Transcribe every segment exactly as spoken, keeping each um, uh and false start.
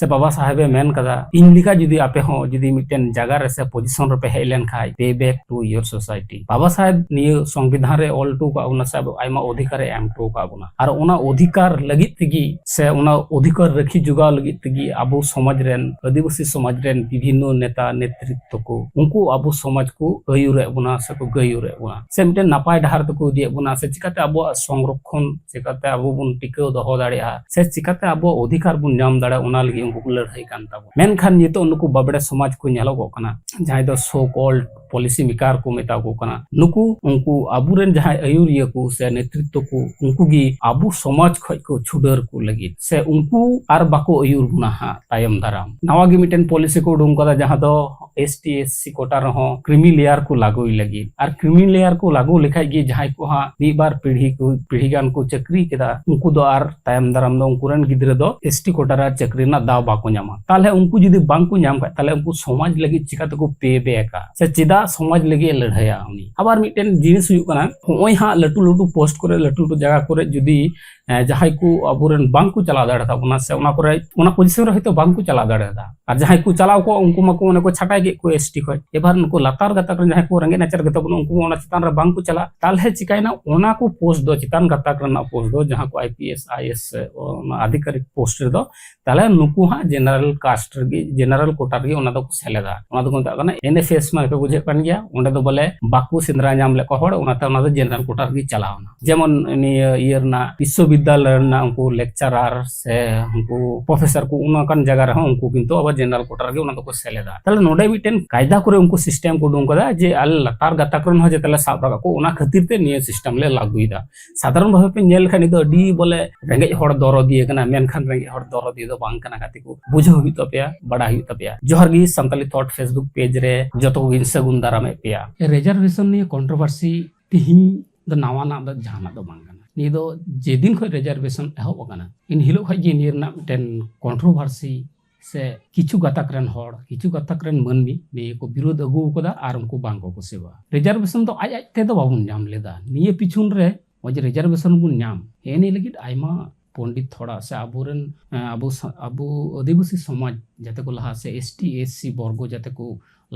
ᱥᱮ ᱵᱟᱵᱟ ᱥᱟᱦᱮᱵ ᱮ ᱢᱮᱱ ᱠᱟᱫᱟ, ᱤᱧ ᱞᱮᱠᱟ ᱡᱩᱫᱤ ᱟᱯᱮ ᱦᱚᱸ ᱡᱩᱫᱤ ᱢᱤᱫᱴᱮᱱ ᱡᱟᱭᱜᱟ ᱨᱮ ᱥᱮ position ᱨᱮᱯᱮ ᱦᱮᱡ ᱞᱮᱱ ᱠᱷᱟᱱ, pay back to your society. ᱵᱟᱵᱟ ᱥᱟᱦᱮᱵ ᱱᱤᱭᱟᱹ ᱥᱚᱝᱵᱤᱫᱷᱟᱱ ᱨᱮ ᱚᱞ ᱦᱚᱴᱚ ᱠᱟᱜ ᱵᱚᱱᱟ ᱥᱮ ᱟᱵᱚ ᱟᱭᱢᱟ ᱚᱫᱷᱤᱠᱟᱨ ᱮ ᱮᱢ ᱦᱚᱴᱚ ᱠᱟᱜ ᱵᱚᱱᱟ, ᱟᱨ ᱚᱱᱟ ᱚᱫᱷᱤᱠᱟᱨ ᱞᱟᱹᱜᱤᱫ ᱛᱮᱜᱮ ᱥᱮ ᱚᱱᱟ ᱚᱫᱷᱤᱠᱟᱨ ᱨᱟᱹᱠᱷᱤ ᱡᱚᱜᱟᱣ ᱞᱟᱹᱜᱤᱫ ᱛᱮᱜᱮ ᱟᱵᱚ ᱥᱚᱢᱟᱡᱽ ᱨᱮᱱ, ᱟᱹᱫᱤᱵᱟᱹᱥᱤ ᱥᱚᱢᱟᱡᱽ ᱨᱮᱱ ᱵᱤᱵᱷᱤᱱᱱᱚ ᱱᱮᱛᱟ ᱱᱮᱛᱨᱤᱛᱛᱚ ᱠᱚ, ᱩᱱᱠᱩ ᱟᱵᱚ ᱥᱚᱢᱟᱡᱽ ᱠᱚ ᱟᱹᱭᱩᱨᱮᱫ ᱵᱚᱱᱟ ᱥᱮ ᱠᱚ ᱜᱟᱹᱭᱩᱨᱮᱫ ᱵᱚᱱᱟ, ᱥᱮ ᱢᱤᱫᱴᱮᱱ ᱱᱟᱯᱟᱭ ᱰᱟᱦᱟᱨ ᱛᱮᱠᱚ ᱤᱫᱤᱭᱮᱫ ᱵᱚᱱᱟ, ᱥᱮ ᱪᱤᱠᱟᱛᱮ ᱟᱵᱚᱣᱟᱜ ᱥᱚᱝᱨᱚᱠᱠᱷᱚᱱ, ᱪᱤᱠᱟᱛᱮ ᱟᱵᱚ ᱵᱚᱱ ᱴᱤᱠᱟᱹᱣ ᱫᱚᱦᱚ ᱫᱟᱲᱮᱭᱟᱜᱼᱟ, ᱥᱮ ᱪᱤᱠᱟᱛᱮ ᱟᱵᱚᱣᱟᱜ ᱚᱫᱷᱤᱠᱟᱨ ᱵᱚᱱ ᱧᱟᱢ ᱫᱟᱲᱮᱭᱟᱜᱼᱟ, ᱚᱱᱟ ᱞᱟᱹᱜᱤᱫ ᱩᱱᱠᱩ ᱠᱚ ᱞᱟᱹᱲᱦᱟᱹᱭ ᱠᱟᱱ ᱛᱟᱵᱚᱱᱟ᱾ ᱢᱮᱱᱠᱷᱟᱱ ᱱᱤᱛᱚᱜ ᱱᱩᱠᱩ ᱵᱟᱵᱲᱮ ᱥᱚᱢᱟᱡᱽ ᱠᱚ ᱧᱮᱞᱚᱜᱚᱜ ᱠᱟᱱᱟ, ᱡᱟᱦᱟᱸᱭ ᱫᱚ so called policy maker ᱠᱚ ᱢᱮᱛᱟ ᱠᱚ ᱠᱟᱱᱟ, ᱱᱩᱠᱩ, ᱩᱱᱠᱩ ᱟᱵᱚᱨᱮᱱ ᱡᱟᱦᱟᱸᱭ ᱟᱹᱭᱩᱨᱤᱭᱟᱹ ᱠᱚ ᱥᱮ ᱱᱮᱛᱨᱤᱛᱛᱚ ᱠᱚ, ᱩᱱᱠᱩ ᱜᱮ ᱟᱵᱚ ᱥᱚᱢᱟᱡᱽ ᱠᱷᱚᱡ ᱠᱚ ᱪᱷᱩᱰᱟᱹᱨ ᱠᱚ ᱞᱟᱹᱜᱤᱫ, ᱥᱮ ᱩᱱᱠᱩ ᱟᱨ ᱵᱟᱠᱚ ᱟᱹᱭᱩᱨ ᱵᱚᱱᱟ ᱦᱟᱸᱜ ᱛᱟᱭᱚᱢ ᱫᱟᱨᱟᱢ᱾ ᱱᱟᱣᱟ ᱜᱮ ᱢᱤᱫᱴᱮᱱ policy ᱠᱚ ᱩᱰᱩᱝ ᱠᱟᱫᱟ, ᱡᱟᱦᱟᱸ ᱫᱚ S T S C quota ᱨᱮᱦᱚᱸ creamy layer ᱠᱚ ᱞᱟᱹᱜᱩᱭ ᱞᱟᱹᱜᱤᱫ᱾ ᱟᱨ creamy layer ᱠᱚ ᱞᱟᱹᱜᱩ ᱞᱮᱠᱷᱟᱡ ᱜᱮ ᱡᱟᱦᱟᱸᱭ ᱠᱚ ᱦᱟᱸᱜ ᱢᱤᱫ ᱵᱟᱨ ᱯᱤᱲᱦᱤ ᱠᱚ, ᱯᱤᱲᱦᱤ ᱜᱟᱱ ᱠᱚ ᱪᱟᱹᱠᱨᱤ ᱠᱮᱫᱟ, ᱩᱱᱠᱩ ᱫᱚ ᱟᱨ ᱛᱟᱭᱚᱢ ᱫᱟᱨᱟᱢ ᱫᱚ ᱩᱱᱠᱩ ᱨᱮᱱ ᱜᱤᱫᱽᱨᱟᱹ ᱫᱚ S T quota ᱨᱮ ᱪᱟᱹᱠᱨᱤ ᱨᱮᱱᱟᱜ ᱫᱟᱣ ᱵᱟᱠᱚ ᱧᱟᱢᱟ᱾ ᱛᱟᱦᱞᱮ ᱩᱱᱠᱩ ᱡᱩᱫᱤ ᱵᱟᱝ ᱠᱚ ᱧᱟᱢ ᱠᱷᱟᱡ, ᱛᱟᱦᱞᱮ ᱩᱱᱠᱩ ᱥᱚᱢᱟᱡᱽ ᱞᱟᱹᱜᱤᱫ ᱪᱤᱠᱟ ᱛᱮᱠᱚ pay backᱟ? ᱥᱮ ᱪᱮᱫᱟᱜ ᱥᱚᱢᱟᱡᱽ ᱞᱟᱹᱜᱤᱫ ᱮ ᱞᱟᱹᱲᱦᱟᱹᱭᱟ ᱩᱱᱤ? ᱟᱵᱟᱨ ᱢᱤᱫᱴᱮᱱ ᱡᱤᱱᱤᱥ ᱦᱩᱭᱩᱜ ᱠᱟᱱᱟ, ᱱᱚᱜᱼᱚᱭ ᱦᱟᱸᱜ ᱞᱟᱹᱴᱩ ᱞᱟᱹᱴᱩ post ᱠᱚᱨᱮ, ᱞᱟᱹᱴᱩ ᱞᱟᱹᱴᱩ ᱡᱟᱭᱜᱟ ᱠᱚᱨᱮ ᱡᱩᱫᱤ, ᱮ, ᱡᱟᱦᱟᱸᱭ ᱠᱚ ᱟᱵᱚᱨᱮᱱ ᱵᱟᱝ ᱠᱚ ᱪᱟᱞᱟᱣ ᱫᱟᱲᱮ ᱛᱟᱵᱚᱱᱟ, ᱥᱮ ᱚᱱᱟ ᱠᱚᱨᱮ, ᱚᱱᱟ position ᱨᱮ ᱦᱚᱭᱛᱳ ᱵᱟᱝ ᱠᱚ ᱪᱟᱞᱟᱣ ᱫᱟᱲᱮᱭᱟᱫᱟ, ᱟᱨ ᱡᱟᱦᱟᱸᱭ ᱠᱚ ᱪᱟᱞᱟᱣ ᱠᱚᱜᱼᱟ, ᱩᱱᱠᱩ ᱢᱟᱠᱚ ᱚᱱᱮ ᱠᱚ ᱪᱷᱟᱴᱟᱭ ᱠᱮᱫ ᱠᱚ S T ᱠᱷᱚᱡ᱾ ᱮᱵᱟᱨ ᱱᱩᱠᱩ ᱞᱟᱛᱟᱨ ᱜᱟᱛᱟᱠ ᱨᱮᱱ ᱡᱟᱦᱟᱸᱭ ᱠᱚ ᱨᱮᱸᱜᱮᱡ ᱱᱟᱪᱟᱨ ᱜᱮᱛᱟ ᱵᱚᱱᱟ, ᱩᱱᱠᱩ ᱢᱟ ᱚᱱᱟ ᱪᱮᱛᱟᱱ ᱨᱮ ᱵᱟᱝ ᱠᱚ ᱪᱟᱞᱟᱜ᱾ ᱛᱟᱦᱞᱮ ᱪᱤᱠᱟᱭᱱᱟ, ᱚᱱᱟ ᱠᱚ post ᱫᱚ, ᱪᱮᱛᱟᱱ ᱜᱟᱛᱟᱠ ᱨᱮᱱᱟᱜ post ᱫᱚ, ᱡᱟᱦᱟᱸ ᱠᱚ I P S, I A S, ᱚᱱᱟ ᱟᱫᱷᱤᱠᱟᱨᱤᱠ post ᱨᱮᱫᱚ, ᱛᱟᱦᱞᱮ ᱱᱩᱠᱩ ᱦᱟᱸᱜ general caste ᱨᱮᱜᱮ, general quota ᱨᱮᱜᱮ ᱚᱱᱟ ᱫᱚᱠᱚ ᱥᱮᱞᱮᱫᱟ᱾ ᱚᱱᱟ ᱫᱚᱠᱚ ᱢᱮᱛᱟᱜ ᱠᱟᱱᱟ N F S, ᱢᱟᱱᱮ ᱯᱮ ᱵᱩᱡᱷᱟᱹᱜ ᱠᱟᱱ ᱜᱮᱭᱟ, ᱚᱸᱰᱮ ᱫᱚ ᱵᱚᱞᱮ ᱵᱟᱠᱚ ᱥᱮᱸᱫᱽᱨᱟ ᱧᱟᱢ ᱞᱮᱫ ᱠᱚᱣᱟ ᱦᱚᱲ, ᱚᱱᱟᱛᱮ ᱚᱱᱟ ᱫᱚ general quota ᱨᱮᱜᱮ ᱪᱟᱞᱟᱣᱱᱟ᱾ ᱡᱮᱢᱚᱱ ᱱᱤᱭᱟᱹ ᱤᱭᱟᱹ ᱨᱮᱱᱟᱜ, ᱵᱤᱥᱥᱚᱵᱤᱫᱽᱫᱟᱞᱚᱭ ᱨᱮᱱᱟᱜ ᱩᱱᱠᱩ lecturer ᱥᱮ ᱩᱱᱠᱩ professor ᱠᱚ, ᱚᱱᱟ ᱚᱱᱠᱟᱱ ᱡᱟᱭᱜᱟ ᱨᱮᱦᱚᱸ ᱩᱱᱠᱩ ᱠᱤᱱᱛᱩ ᱟᱵᱟᱨ general quota ᱨᱮᱜᱮ ᱚᱱᱟ ᱫᱚᱠᱚ ᱥᱮᱞᱮᱫᱟ᱾ ᱛᱟᱦᱞᱮ ᱱᱚᱰᱮ ᱢᱤᱫᱴᱮᱱ ᱠᱟᱭᱫᱟ ᱠᱚᱨᱮ ᱩᱱᱠᱩ system ᱠᱚ ᱩᱰᱩᱝ ᱠᱟᱫᱟ ᱡᱮ ᱟᱞᱮ ᱞᱟᱛᱟᱨ ᱜᱟᱛᱟᱠ ᱨᱮᱱ ᱦᱚᱸ ᱡᱟᱛᱮ ᱞᱮ ᱥᱟᱵ ᱨᱟᱠᱟᱵ ᱠᱚ, ᱚᱱᱟ ᱠᱷᱟᱹᱛᱤᱨ ᱛᱮ ᱱᱤᱭᱟᱹ system ᱞᱮ ᱞᱟᱹᱜᱩᱭᱮᱫᱟ᱾ ᱥᱟᱫᱷᱟᱨᱚᱱ ᱵᱷᱟᱵᱮ ᱯᱮ ᱧᱮᱞ ᱞᱮᱠᱷᱟᱱ ᱱᱤᱭᱟᱹ ᱫᱚ ᱟᱹᱰᱤ ᱵᱚᱞᱮ ᱨᱮᱸᱜᱮᱡ ᱦᱚᱲ ᱫᱚᱨᱚᱫᱤᱭᱟᱹ ᱠᱟᱱᱟ, ᱢᱮᱱᱠᱷᱟᱱ ᱨᱮᱸᱜᱮᱡ ᱦᱚᱲ ᱫᱚᱨᱚᱫᱤᱭᱟᱹ ᱫᱚ ᱵᱟᱝ ᱠᱟᱱᱟ, ᱜᱟᱛᱮ ᱠᱚ᱾ ᱵᱩᱡᱷᱟᱹᱣ ᱦᱩᱭᱩᱜ ᱛᱟᱯᱮᱭᱟ, ᱵᱟᱰᱟᱭ ᱦᱩᱭᱩᱜ ᱛᱟᱯᱮᱭᱟ᱾ ᱡᱚᱦᱟᱨ ᱜᱮ ᱥᱟᱱᱛᱟᱞᱤ Thought Facebook page ᱨᱮ ᱡᱚᱛᱚ ᱠᱚᱜᱮᱧ ᱥᱟᱹᱜᱩᱱ ᱫᱟᱨᱟᱢᱮᱫ ᱯᱮᱭᱟ᱾ Reservation ᱱᱤᱭᱟᱹ controversy ᱛᱤᱦᱤᱧ ᱫᱚ ᱱᱟᱣᱟᱱᱟᱜ ᱫᱚ ᱡᱟᱦᱟᱱᱟᱜ ᱫᱚ ᱵᱟᱝ ᱠᱟᱱᱟ᱾ ᱱᱤᱭᱟᱹ ᱫᱚ ᱡᱮᱫᱤᱱ ᱠᱷᱚᱱ reservation ᱮᱦᱚᱵ ᱟᱠᱟᱱᱟ, ᱤᱱ ᱦᱤᱞᱳᱜ ᱠᱷᱚᱱ ᱜᱮ ᱱᱤᱭᱟᱹ ᱨᱮᱱᱟᱜ ᱢᱤᱫᱴᱮᱱ controversy ᱥᱮ ᱠᱤᱪᱷᱩ ᱜᱟᱛᱟᱠ ᱨᱮᱱ ᱦᱚᱲ, ᱠᱤᱪᱷᱩ ᱜᱟᱛᱟᱠ ᱨᱮᱱ ᱢᱟᱹᱱᱢᱤ ᱱᱤᱭᱟᱹ ᱠᱚ ᱵᱤᱨᱳᱫᱷ ᱟᱹᱜᱩ ᱟᱠᱟᱫᱟ ᱟᱨ ᱩᱱᱠᱩ ᱵᱟᱝ ᱠᱚ ᱠᱩᱥᱤᱣᱟᱜᱼᱟ᱾ Reservation ᱫᱚ ᱟᱡ ᱟᱡ ᱛᱮᱫᱚ ᱵᱟᱵᱚᱱ ᱧᱟᱢ ᱞᱮᱫᱟ᱾ ᱱᱤᱭᱟᱹ ᱯᱤᱪᱷᱚᱱ ᱨᱮ ᱱᱚᱜᱼᱚᱭ ᱡᱮ reservation ᱵᱚᱱ ᱧᱟᱢ, ᱦᱮᱸ, ᱱᱤᱭᱟᱹ ᱞᱟᱹᱜᱤᱫ ᱟᱭᱢᱟ ᱯᱚᱱᱰᱤᱛ ᱦᱚᱲᱟᱜ ᱥᱮ ᱟᱵᱚᱨᱮᱱ, ᱮᱸ, ᱟᱵᱚ ᱥᱟ-, ᱟᱵᱚ ᱟᱹᱫᱤᱵᱟᱹᱥᱤ ᱥᱚᱢᱟᱡᱽ ᱡᱟᱛᱮ ᱠᱚ ᱞᱟᱦᱟ, ᱥᱮ ᱮᱥ ᱴᱤ, ᱮᱥ ᱥᱤ ᱵᱚᱨᱜᱚ ᱡᱟᱛᱮ ᱠᱚ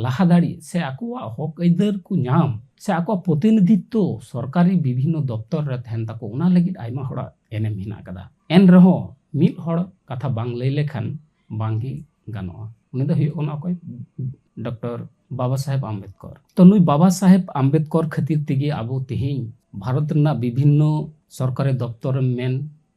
ᱞᱟᱦᱟ ᱫᱟᱲᱮᱜ, ᱥᱮ ᱟᱠᱚᱣᱟᱜ ᱦᱚᱠ ᱟᱹᱭᱫᱟᱹᱨ ᱠᱚ ᱧᱟᱢ, ᱥᱮ ᱟᱠᱚᱣᱟᱜ ᱯᱨᱚᱛᱤᱱᱤᱫᱷᱤᱛᱛᱚ ᱥᱚᱨᱠᱟᱨᱤ ᱵᱤᱵᱷᱤᱱᱱᱚ ᱫᱚᱯᱛᱚᱨ ᱨᱮ ᱛᱟᱦᱮᱱ ᱛᱟᱠᱚ, ᱚᱱᱟ ᱞᱟᱹᱜᱤᱫ ᱟᱭᱢᱟ ᱦᱚᱲᱟᱜ ᱮᱱᱮᱢ ᱦᱮᱱᱟᱜ ᱟᱠᱟᱫᱟ᱾ ᱮᱱ ᱨᱮᱦᱚᱸ ᱢᱤᱫ ᱦᱚᱲ ᱠᱟᱛᱷᱟ ᱵᱟᱝ ᱞᱟᱹᱭ ᱞᱮᱠᱷᱟᱱ ᱵᱟᱝᱜᱮ ᱜᱟᱱᱚᱜᱼᱟ᱾ ᱩᱱᱤ ᱫᱚ ᱦᱩᱭᱩᱜ ᱠᱟᱱᱟ ᱚᱠᱚᱭ? ᱰᱚᱠᱴᱚᱨ ᱵᱟᱵᱟ ᱥᱟᱦᱮᱵᱽ ᱟᱢᱵᱮᱫᱠᱚᱨ᱾ ᱛᱚ ᱱᱩᱭ ᱵᱟᱵᱟ ᱥᱟᱦᱮᱵᱽ ᱟᱢᱵᱮᱫᱠᱚᱨ ᱠᱷᱟᱹᱛᱤᱨ ᱛᱮᱜᱮ ᱟᱵᱚ ᱛᱮᱦᱮᱧ ᱵᱷᱟᱨᱚᱛ ᱨᱮᱱᱟᱜ ᱵᱤᱵᱷᱤᱱᱱᱚ ᱥᱚᱨᱠᱟᱨᱤ ᱫᱚᱯᱛᱚᱨᱮᱢ ᱢᱮᱱ,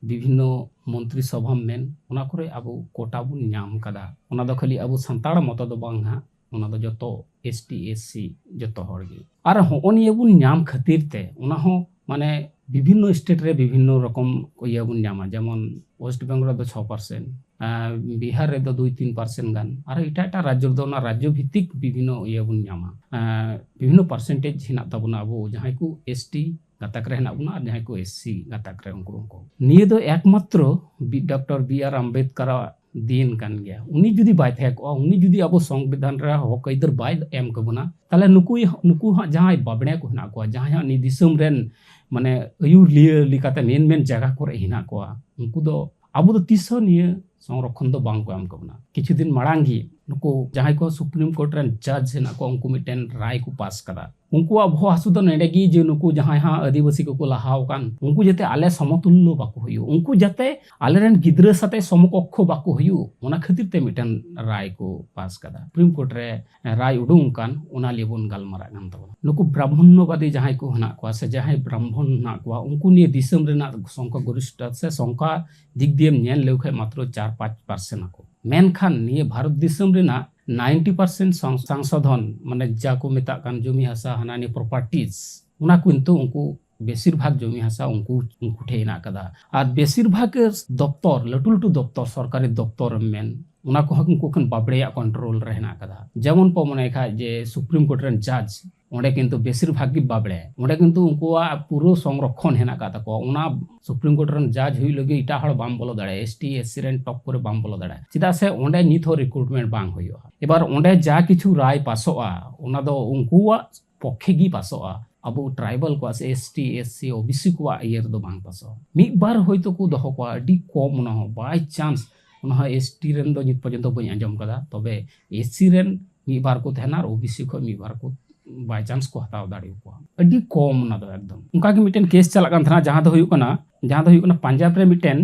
ᱵᱤᱵᱷᱤᱱᱱᱚ ᱢᱚᱱᱛᱨᱤ ᱥᱚᱵᱷᱟᱢ ᱢᱮᱱ, ᱚᱱᱟ ᱠᱚᱨᱮ ᱟᱵᱚ ᱠᱳᱴᱟ ᱵᱚᱱ ᱧᱟᱢ ᱠᱟᱫᱟ᱾ ᱚᱱᱟ ᱫᱚ ᱠᱷᱟᱹᱞᱤ ᱟᱵᱚ ᱥᱟᱱᱛᱟᱲ ᱢᱚᱛᱚ ᱫᱚ ᱵᱟᱝ ᱦᱟᱸᱜ, ᱚᱱᱟ ᱫᱚ ᱡᱚᱛᱚ ᱮᱥ ᱴᱤ, ᱮᱥ ᱥᱤ ᱡᱚᱛᱚ ᱦᱚᱲ ᱜᱮ᱾ ᱟᱨ ᱦᱚᱸᱜᱼᱚ ᱱᱤᱭᱟᱹ ᱵᱚᱱ ᱧᱟᱢ ᱠᱷᱟᱹᱛᱤᱨ ᱛᱮ ᱚᱱᱟ ᱦᱚᱸ ᱢᱟᱱᱮ ᱵᱤᱵᱷᱤᱱᱱᱚ ᱥᱴᱮᱴ ᱨᱮ ᱵᱤᱵᱷᱤᱱᱱᱚ ᱨᱚᱠᱚᱢ ᱤᱭᱟᱹ ᱵᱚᱱ ᱧᱟᱢᱟ, ᱡᱮᱢᱚᱱ ᱳᱭᱮᱥᱴ ᱵᱮᱝᱜᱚᱞ ᱨᱮᱫᱚ ᱪᱷᱚ ᱯᱟᱨᱥᱮᱱᱴ, ᱟᱨ ᱵᱤᱦᱟᱨ ᱨᱮᱫᱚ ᱫᱩᱭ ᱛᱤᱱ ᱯᱟᱨᱥᱮᱱᱴ ᱜᱟᱱ, ᱟᱨ ᱮᱴᱟᱜ ᱮᱴᱟᱜ ᱨᱟᱡᱽᱡᱚ ᱨᱮᱫᱚ ᱚᱱᱟ ᱨᱟᱡᱽᱡᱚ ᱵᱷᱤᱛᱛᱤᱠ ᱵᱤᱵᱷᱤᱱᱱᱚ ᱤᱭᱟᱹ ᱵᱚᱱ ᱧᱟᱢᱟ, ᱟᱨ ᱵᱤᱵᱷᱤᱱᱱᱚ ᱯᱟᱨᱥᱮᱱᱴᱮᱡᱽ ᱦᱮᱱᱟᱜ ᱛᱟᱵᱚᱱᱟ ᱟᱵᱚ ᱡᱟᱦᱟᱸᱭ ᱠᱚ ᱮᱥ ᱴᱤ ᱜᱟᱛᱟᱠ ᱨᱮ ᱦᱮᱱᱟᱜ ᱵᱚᱱᱟ ᱟᱨ ᱡᱟᱦᱟᱸᱭ ᱠᱚ ᱮᱥ ᱥᱤ ᱜᱟᱛᱟᱠ ᱨᱮ ᱩᱱᱠᱩ, ᱩᱱᱠᱩ᱾ ᱱᱤᱭᱟᱹ ᱫᱚ ᱮᱠᱢᱟᱛᱨᱚ ᱵᱤ-, ᱰᱚᱠᱴᱚᱨ ᱵᱤ ᱟᱨ ᱟᱢᱵᱮᱫᱠᱟᱨᱟᱜ ᱫᱤᱱ ᱠᱟᱱ ᱜᱮᱭᱟ᱾ ᱩᱱᱤ ᱡᱩᱫᱤ ᱵᱟᱭ ᱛᱟᱦᱮᱸ ᱠᱚᱜᱼᱟ, ᱩᱱᱤ ᱡᱩᱫᱤ ᱟᱵᱚ ᱥᱚᱝᱵᱤᱫᱷᱟᱱ ᱨᱮ ᱦᱚᱠ ᱟᱹᱭᱫᱟᱹᱨ ᱵᱟᱭ ᱮᱢ ᱠᱮᱵᱚᱱᱟ, ᱛᱟᱦᱞᱮ ᱱᱩᱠᱩ, ᱱᱩᱠᱩ ᱦᱟᱸᱜ ᱡᱟᱦᱟᱸᱭ ᱵᱟᱵᱽᱲᱮ ᱠᱚ ᱦᱮᱱᱟᱜ ᱠᱚᱣᱟ, ᱡᱟᱦᱟᱸᱭ ᱦᱟᱸᱜ ᱱᱤᱭᱟᱹ ᱫᱤᱥᱚᱢ ᱨᱮᱱ ᱢᱟᱱᱮ ᱟᱹᱭᱩᱨᱤᱭᱟᱹ ᱞᱮᱠᱟᱛᱮ ᱢᱮᱱ ᱢᱮᱱ ᱡᱟᱭᱜᱟ ᱠᱚᱨᱮ ᱦᱮᱱᱟᱜ ᱠᱚᱣᱟ, ᱩᱱᱠᱩ ᱫᱚ ᱟᱵᱚ ᱫᱚ ᱛᱤᱥ ᱦᱚᱸ ᱱᱤᱭᱟᱹ ᱥᱚᱝᱨᱚᱠᱷᱚᱱ ᱫᱚ ᱵᱟᱝ ᱠᱚ ᱮᱢ ᱠᱮᱵᱚᱱᱟ᱾ ᱠᱤᱪᱷᱩ ᱫᱤᱱ ᱢᱟᱲᱟᱝ ᱜᱮ ᱱᱩᱠᱩ ᱡᱟᱦᱟᱸᱭ ᱠᱚ ᱥᱩᱯᱨᱤᱢ ᱠᱳᱨᱴ ᱨᱮᱱ ᱡᱟᱡᱽ ᱦᱮᱱᱟᱜ ᱠᱚᱣᱟ, ᱩᱱᱠᱩ ᱢᱤᱫᱴᱮᱱ ᱨᱟᱭ ᱠᱚ ᱯᱟᱥ ᱠᱟᱫᱟ᱾ ᱩᱱᱠᱩᱣᱟᱜ ᱵᱚᱦᱚᱜ ᱦᱟᱹᱥᱩ ᱫᱚ ᱱᱚᱰᱮ ᱜᱮ ᱡᱮ ᱱᱩᱠᱩ ᱡᱟᱦᱟᱸᱭ ᱦᱟᱸᱜ ᱟᱹᱫᱤᱵᱟᱹᱥᱤ ᱠᱚᱠᱚ ᱞᱟᱦᱟᱣ ᱟᱠᱟᱱ, ᱩᱱᱠᱩ ᱡᱟᱛᱮ ᱟᱞᱮ ᱥᱚᱢᱚᱛᱩᱞᱞᱚ ᱵᱟᱠᱚ ᱦᱩᱭᱩᱜ, ᱩᱱᱠᱩ ᱡᱟᱛᱮ ᱟᱞᱮᱨᱮᱱ ᱜᱤᱫᱽᱨᱟᱹ ᱥᱟᱛᱮ ᱥᱚᱢᱚᱠᱚᱠᱠᱷᱚ ᱵᱟᱠᱚ ᱦᱩᱭᱩᱜ, ᱚᱱᱟ ᱠᱷᱟᱹᱛᱤᱨ ᱛᱮ ᱢᱤᱫᱴᱮᱱ ᱨᱟᱭ ᱠᱚ ᱯᱟᱥ ᱠᱟᱫᱟ᱾ ᱥᱩᱯᱨᱤᱢ ᱠᱳᱨᱴ ᱨᱮ ᱨᱟᱭ ᱩᱰᱩᱝ ᱟᱠᱟᱱ, ᱚᱱᱟ ᱞᱤᱭᱮ ᱵᱚᱱ ᱜᱟᱞᱢᱟᱨᱟᱜ ᱠᱟᱱ ᱛᱟᱵᱚᱱᱟ᱾ ᱱᱩᱠᱩ ᱵᱨᱟᱦᱢᱚᱱᱱᱚᱵᱟᱫᱤ ᱡᱟᱦᱟᱸᱭ ᱠᱚ ᱦᱮᱱᱟᱜ ᱠᱚᱣᱟ ᱥᱮ ᱡᱟᱦᱟᱸᱭ ᱵᱨᱟᱦᱢᱚᱱ ᱦᱮᱱᱟᱜ ᱠᱚᱣᱟ, ᱩᱱᱠᱩ ᱱᱤᱭᱟᱹ ᱫᱤᱥᱚᱢ ᱨᱮᱱᱟᱜ ᱥᱚᱝᱠᱷᱟ ᱜᱚᱨᱤᱥᱴᱷ ᱥᱮ ᱥᱚᱝᱠᱷᱟ ᱫᱤᱠ ᱫᱤᱭᱮᱢ ᱧᱮᱞ ᱞᱮᱠᱚ ᱠᱷᱟᱱ ᱢᱟᱛᱨᱚ ᱪᱟᱨ ᱯᱟᱸᱪ ᱯᱟᱨᱥᱮᱱᱴ ᱟᱠᱚ᱾ ᱢᱮᱱᱠᱷᱟᱱ ᱱᱤᱭᱟᱹ ᱵᱷᱟᱨᱚᱛ ᱫᱤᱥᱚᱢ ᱨᱮᱱᱟᱜ ᱱᱟᱭᱤᱱᱴᱤ ᱯᱟᱨᱥᱮᱱᱴ ᱥᱚᱝ-, ᱥᱚᱝᱥᱳᱫᱷᱚᱱ, ᱢᱟᱱᱮ ᱡᱟ ᱠᱚ ᱢᱮᱛᱟᱜ ᱠᱟᱱ ᱡᱚᱢᱤ ᱦᱟᱥᱟ, ᱦᱟᱱᱟ ᱱᱤᱭᱟᱹ ᱯᱨᱚᱯᱟᱨᱴᱤᱡᱽ, ᱚᱱᱟ ᱠᱤᱱᱛᱩ ᱩᱱᱠᱩ ᱵᱮᱥᱤᱨ ᱵᱷᱟᱜᱽ ᱡᱚᱢᱤ ᱦᱟᱥᱟ ᱩᱱᱠᱩ, ᱩᱱᱠᱩ ᱴᱷᱮᱱ ᱦᱮᱱᱟᱜ ᱟᱠᱟᱫᱟ᱾ ᱟᱨ ᱵᱮᱥᱤᱨ ᱵᱷᱟᱜᱽ ᱜᱮ ᱫᱚᱯᱛᱚᱨ, ᱞᱟᱹᱴᱩ ᱞᱟᱹᱴᱩ ᱫᱚᱯᱛᱚᱨ, ᱥᱚᱨᱠᱟᱨᱤ ᱫᱚᱯᱛᱚᱨ ᱮᱢ ᱢᱮᱱ, ᱚᱱᱟ ᱠᱚᱦᱚᱸ ᱩᱱᱠᱩ ᱠᱷᱚᱱ ᱵᱟᱵᱽᱲᱮᱭᱟᱜ ᱠᱚᱱᱴᱨᱳᱞ ᱨᱮ ᱦᱮᱱᱟᱜ ᱟᱠᱟᱫᱟ᱾ ᱡᱮᱢᱚᱱ ᱯᱮ ᱢᱚᱱᱮ ᱠᱷᱟᱡ ᱡᱮ ᱥᱩᱯᱨᱤᱢ ᱠᱳᱨᱴ ᱨᱮᱱ ᱡᱟᱡᱽ, ᱚᱸᱰᱮ ᱠᱤᱱᱛᱩ ᱵᱮᱥᱤᱨ ᱵᱷᱟᱜᱽ ᱜᱮ ᱵᱟᱵᱽᱲᱮ, ᱚᱸᱰᱮ ᱠᱤᱱᱛᱩ ᱩᱱᱠᱩᱣᱟᱜ ᱯᱩᱨᱟᱹ ᱥᱚᱝᱨᱚᱠᱷᱚᱱ ᱦᱮᱱᱟᱜ ᱟᱠᱟᱫ ᱛᱟᱠᱚᱣᱟ᱾ ᱚᱱᱟ ᱥᱩᱯᱨᱤᱢ ᱠᱳᱨᱴ ᱨᱮᱱ ᱡᱟᱡᱽ ᱦᱩᱭᱩᱜ ᱞᱟᱹᱜᱤᱫ ᱮᱴᱟᱜ ᱦᱚᱲ ᱵᱟᱢ ᱵᱚᱞᱚ ᱫᱟᱲᱮᱭᱟᱜᱼᱟ, ᱮᱥ ᱴᱤ, ᱮᱥ ᱥᱤ ᱨᱮᱱ ᱴᱚᱯ ᱠᱚᱨᱮ ᱵᱟᱢ ᱵᱚᱞᱚ ᱫᱟᱲᱮᱭᱟᱜᱼᱟ, ᱪᱮᱫᱟᱜ ᱥᱮ ᱚᱸᱰᱮ ᱱᱤᱛ ᱦᱚᱸ ᱨᱤᱠᱨᱩᱴᱢᱮᱱᱴ ᱵᱟᱝ ᱦᱩᱭᱩᱜᱼᱟ᱾ ᱮᱵᱟᱨ ᱚᱸᱰᱮ ᱡᱟ ᱠᱤᱪᱷᱩ ᱨᱟᱭ ᱯᱟᱥᱚᱜᱼᱟ, ᱚᱱᱟ ᱫᱚ ᱩᱱᱠᱩᱣᱟᱜ ᱯᱚᱠᱠᱷᱮ ᱜᱮ ᱯᱟᱥᱚᱜᱼᱟ᱾ ᱟᱵᱚ ᱴᱨᱟᱭᱵᱟᱞ ᱠᱚᱣᱟᱜ ᱥᱮ S T, S C, O B C ᱠᱚᱣᱟᱜ ᱤᱭᱟᱹ ᱨᱮᱫᱚ ᱵᱟᱝ ᱯᱟᱥᱚᱜᱼᱟ᱾ ᱢᱤᱫ ᱵᱟᱨ ᱦᱚᱭᱛᱳ ᱠᱚ ᱫᱚᱦᱚ ᱠᱚᱣᱟ, ᱟᱹᱰᱤ ᱠᱚᱢ, ᱚᱱᱟ ᱦᱚᱸ by chance, ᱚᱱᱟ ᱦᱚᱸ ᱮᱥ ᱴᱤ ᱨᱮᱱ ᱫᱚ ᱱᱤᱛ ᱯᱚᱨᱡᱚᱱᱛᱚ ᱵᱟᱹᱧ ᱟᱸᱡᱚᱢ ᱠᱟᱫᱟ᱾ ᱛᱚᱵᱮ ᱮᱥ ᱥᱤ ᱨᱮᱱ ᱢᱤᱫ ᱵᱟᱨ ᱠᱚ ᱛᱟᱦᱮᱱᱟ ᱟᱨ ᱳ ᱵᱤ ᱥᱤ ᱠᱷᱚᱱ ᱢᱤᱫ ᱵᱟᱨ ᱠᱚ by chance ᱠᱚ ᱦᱟᱛᱟᱣ ᱫᱟᱲᱮᱭᱟᱠᱚᱣᱟ᱾ ᱟᱹᱰᱤ ᱠᱚᱢ ᱚᱱᱟ ᱫᱚ ᱮᱠᱫᱚᱢ᱾ ᱚᱱᱠᱟ ᱜᱮ ᱢᱤᱫᱴᱮᱱ ᱠᱮᱥ ᱪᱟᱞᱟᱜ ᱠᱟᱱ ᱛᱟᱦᱮᱱᱟ, ᱡᱟᱦᱟᱸ ᱫᱚ ᱦᱩᱭᱩᱜ ᱠᱟᱱᱟ, ᱡᱟᱦᱟᱸ ᱫᱚ ᱦᱩᱭᱩᱜ ᱠᱟᱱᱟ ᱯᱟᱧᱡᱟᱵᱽ ᱨᱮ ᱢᱤᱫᱴᱮᱱ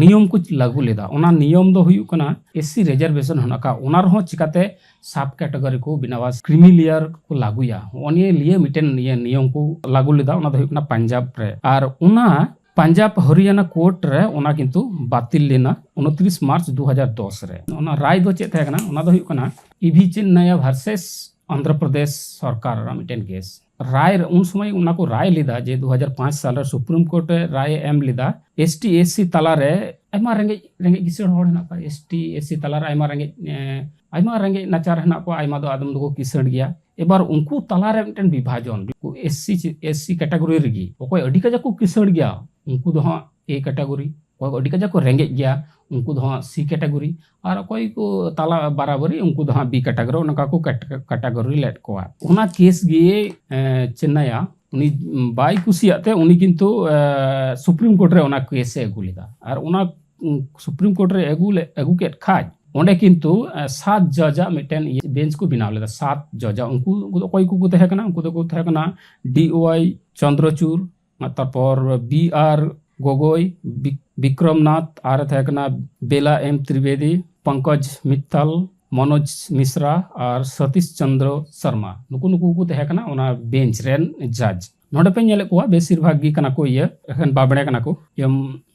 ᱱᱤᱭᱚᱢ ᱠᱚ ᱞᱟᱹᱜᱩ ᱞᱮᱫᱟ᱾ ᱚᱱᱟ ᱱᱤᱭᱚᱢ ᱫᱚ ᱦᱩᱭᱩᱜ ᱠᱟᱱᱟ ᱮᱥ ᱥᱤ reservation ᱦᱮᱱᱟᱜ ᱟᱠᱟᱫ, ᱚᱱᱟ ᱨᱮᱦᱚᱸ ᱪᱤᱠᱟᱛᱮ sub category ᱠᱚ ᱵᱮᱱᱟᱣᱟ, creamy layer ᱠᱚ ᱞᱟᱹᱜᱩᱭᱟ, ᱦᱚᱸᱜᱼᱚ ᱱᱤᱭᱟᱹ ᱞᱤᱭᱟᱹ ᱢᱤᱫᱴᱮᱱ ᱱᱤᱭᱟᱹ ᱱᱤᱭᱚᱢ ᱠᱚ ᱞᱟᱹᱜᱩ ᱞᱮᱫᱟ, ᱚᱱᱟ ᱫᱚ ᱦᱩᱭᱩᱜ ᱠᱟᱱᱟ ᱯᱟᱧᱡᱟᱵᱽ ᱨᱮ᱾ ᱟᱨ ᱚᱱᱟ ᱯᱟᱧᱡᱟᱵᱽ ᱦᱚᱨᱤᱭᱟᱱᱟ ᱠᱳᱨᱴ ᱨᱮ ᱚᱱᱟ ᱠᱤᱱᱛᱩ ᱵᱟᱹᱛᱤᱞ ᱞᱮᱱᱟ ᱩᱱᱛᱨᱤᱥ ᱢᱟᱨᱪ ᱫᱩ ᱦᱟᱡᱟᱨ ᱫᱚᱥ ᱨᱮ᱾ ᱚᱱᱟ ᱨᱟᱭ ᱫᱚ ᱪᱮᱫ ᱛᱟᱦᱮᱸ ᱠᱟᱱᱟ? ᱚᱱᱟ ᱫᱚ ᱦᱩᱭᱩᱜ ᱠᱟᱱᱟ ᱤᱵᱷᱤ ᱪᱮᱱᱱᱟᱭᱟ versus ᱟᱱᱫᱷᱨᱚ ᱯᱨᱚᱫᱮᱥ ᱥᱚᱨᱠᱟᱨ ᱨᱮᱱᱟᱜ ᱢᱤᱫᱴᱮᱱ ᱠᱮᱥ᱾ ᱨᱟᱭ ᱨᱮ ᱩᱱ ᱥᱚᱢᱚᱭ ᱚᱱᱟ ᱠᱚ ᱨᱟᱭ ᱞᱮᱫᱟ ᱡᱮ ᱫᱩ ᱦᱟᱡᱟᱨ ᱯᱟᱸᱪ ᱥᱟᱞ ᱨᱮ ᱥᱩᱯᱨᱤᱢ ᱠᱳᱨᱴ ᱨᱮ ᱨᱟᱭ ᱮ ᱮᱢ ᱞᱮᱫᱟ, ᱮᱥ ᱴᱤ, ᱮᱥ ᱥᱤ ᱛᱟᱞᱟᱨᱮ ᱟᱭᱢᱟ ᱨᱮᱸᱜᱮᱡ, ᱨᱮᱸᱜᱮᱡ ᱠᱤᱥᱟᱹᱬ ᱦᱚᱲ ᱦᱮᱱᱟᱜ ᱠᱚᱣᱟ, ᱮᱥ ᱴᱤ, ᱮᱥ ᱥᱤ ᱛᱟᱞᱟᱨᱮ ᱟᱭᱢᱟ ᱨᱮᱸᱜᱮᱡ, ᱮ, ᱟᱭᱢᱟ ᱨᱮᱸᱜᱮᱡ ᱱᱟᱪᱟᱨ ᱦᱮᱱᱟᱜ ᱠᱚᱣᱟ, ᱟᱭᱢᱟ ᱫᱚ ᱟᱫᱚᱢ ᱫᱚᱠᱚ ᱠᱤᱥᱟᱹᱬ ᱜᱮᱭᱟ᱾ ᱮᱵᱟᱨ ᱩᱱᱠᱩ ᱛᱟᱞᱟᱨᱮ ᱢᱤᱫᱴᱮᱱ ᱵᱤᱵᱷᱟᱡᱚᱱ, ᱩᱱᱠᱩ S C, S C category ᱨᱮᱜᱮ ᱚᱠᱚᱭ ᱟᱹᱰᱤ ᱠᱟᱡᱟᱠ ᱠᱚ ᱠᱤᱥᱟᱹᱬ ᱜᱮᱭᱟ, ᱩᱱᱠᱩ ᱫᱚ ᱦᱟᱸᱜ A category, ᱚᱠᱚᱭ ᱠᱚ ᱟᱹᱰᱤ ᱠᱟᱡᱟᱠ ᱠᱚ ᱨᱮᱸᱜᱮᱡ ᱜᱮᱭᱟ, ᱩᱱᱠᱩ ᱫᱚ ᱦᱟᱸᱜ C category, ᱟᱨ ᱚᱠᱚᱭ ᱠᱚ ᱛᱟᱞᱟ ᱵᱟᱨᱟᱵᱟᱨᱤ, ᱩᱱᱠᱩ ᱫᱚ ᱦᱟᱸᱜ B category, ᱚᱱᱠᱟ ᱠᱚ ᱠᱮᱴ-, category ᱞᱮᱫ ᱠᱚᱣᱟ᱾ ᱚᱱᱟ ᱠᱮᱥ ᱜᱮ, ᱮ, ᱪᱮᱱᱱᱟᱭᱟ ᱩᱱᱤ ᱵᱟᱭ ᱠᱩᱥᱤᱭᱟᱜ ᱛᱮ ᱩᱱᱤ ᱠᱤᱱᱛᱩ, ᱮ, ᱥᱩᱯᱨᱤᱢ ᱠᱳᱨᱴ ᱨᱮ ᱚᱱᱟ ᱠᱮᱥ ᱮ ᱟᱹᱜᱩ ᱞᱮᱫᱟ᱾ ᱟᱨ ᱚᱱᱟ, ᱩᱸ, ᱥᱩᱯᱨᱤᱢ ᱠᱳᱨᱴ ᱨᱮ ᱟᱹᱜᱩ ᱞᱮ-, ᱟᱹᱜᱩ ᱠᱮᱫ ᱠᱷᱟᱡ, ᱚᱸᱰᱮ ᱠᱤᱱᱛᱩ, ᱮ, ᱥᱟᱛ ᱡᱟᱡᱟᱜ ᱢᱤᱫᱴᱮᱱ ᱤᱭᱟᱹ ᱵᱮᱧᱪ ᱠᱚ ᱵᱮᱱᱟᱣ ᱞᱮᱫᱟ᱾ ᱥᱟᱛ ᱡᱟᱡᱟᱜ, ᱩᱱᱠᱩ, ᱩᱱᱠᱩ ᱫᱚ ᱚᱠᱚᱭ ᱠᱚᱠᱚ ᱛᱟᱦᱮᱸ ᱠᱟᱱᱟ? ᱩᱱᱠᱩ ᱫᱚᱠᱚ ᱛᱟᱦᱮᱸ ᱠᱟᱱᱟ D Y ᱪᱚᱱᱫᱨᱚᱪᱩᱲ, ᱛᱟᱨᱯᱚᱨ B R ᱜᱚᱜᱚᱭ, ᱵᱤ-, ᱵᱤᱠᱨᱚᱢᱱᱟᱛᱷ, ᱟᱨ ᱛᱟᱦᱮᱸ ᱠᱟᱱᱟ ᱵᱮᱞᱟ M ᱛᱨᱤᱵᱮᱫᱤ, ᱯᱚᱝᱠᱚᱡᱽ ᱢᱤᱛᱛᱟᱞ, ᱢᱚᱱᱳᱡᱽ ᱢᱤᱥᱨᱟ ᱟᱨ ᱥᱚᱛᱤᱥ ᱪᱚᱱᱫᱨᱚ ᱥᱚᱨᱢᱟ, ᱱᱩᱠᱩ, ᱱᱩᱠᱩ ᱠᱚ ᱛᱟᱦᱮᱸ ᱠᱟᱱᱟ ᱚᱱᱟ ᱵᱮᱧᱪ ᱨᱮᱱ ᱡᱟᱡᱽ᱾ ᱱᱚᱰᱮ ᱯᱮ ᱧᱮᱞᱮᱫ ᱠᱚᱣᱟ, ᱵᱮᱥᱤᱨ ᱵᱷᱟᱜᱽ ᱜᱮ ᱠᱟᱱᱟ ᱠᱚ ᱤᱭᱟᱹ, ᱮᱠᱷᱮᱱ ᱵᱟᱵᱽᱲᱮ ᱠᱟᱱᱟ ᱠᱚ, ᱤᱭᱟᱹ,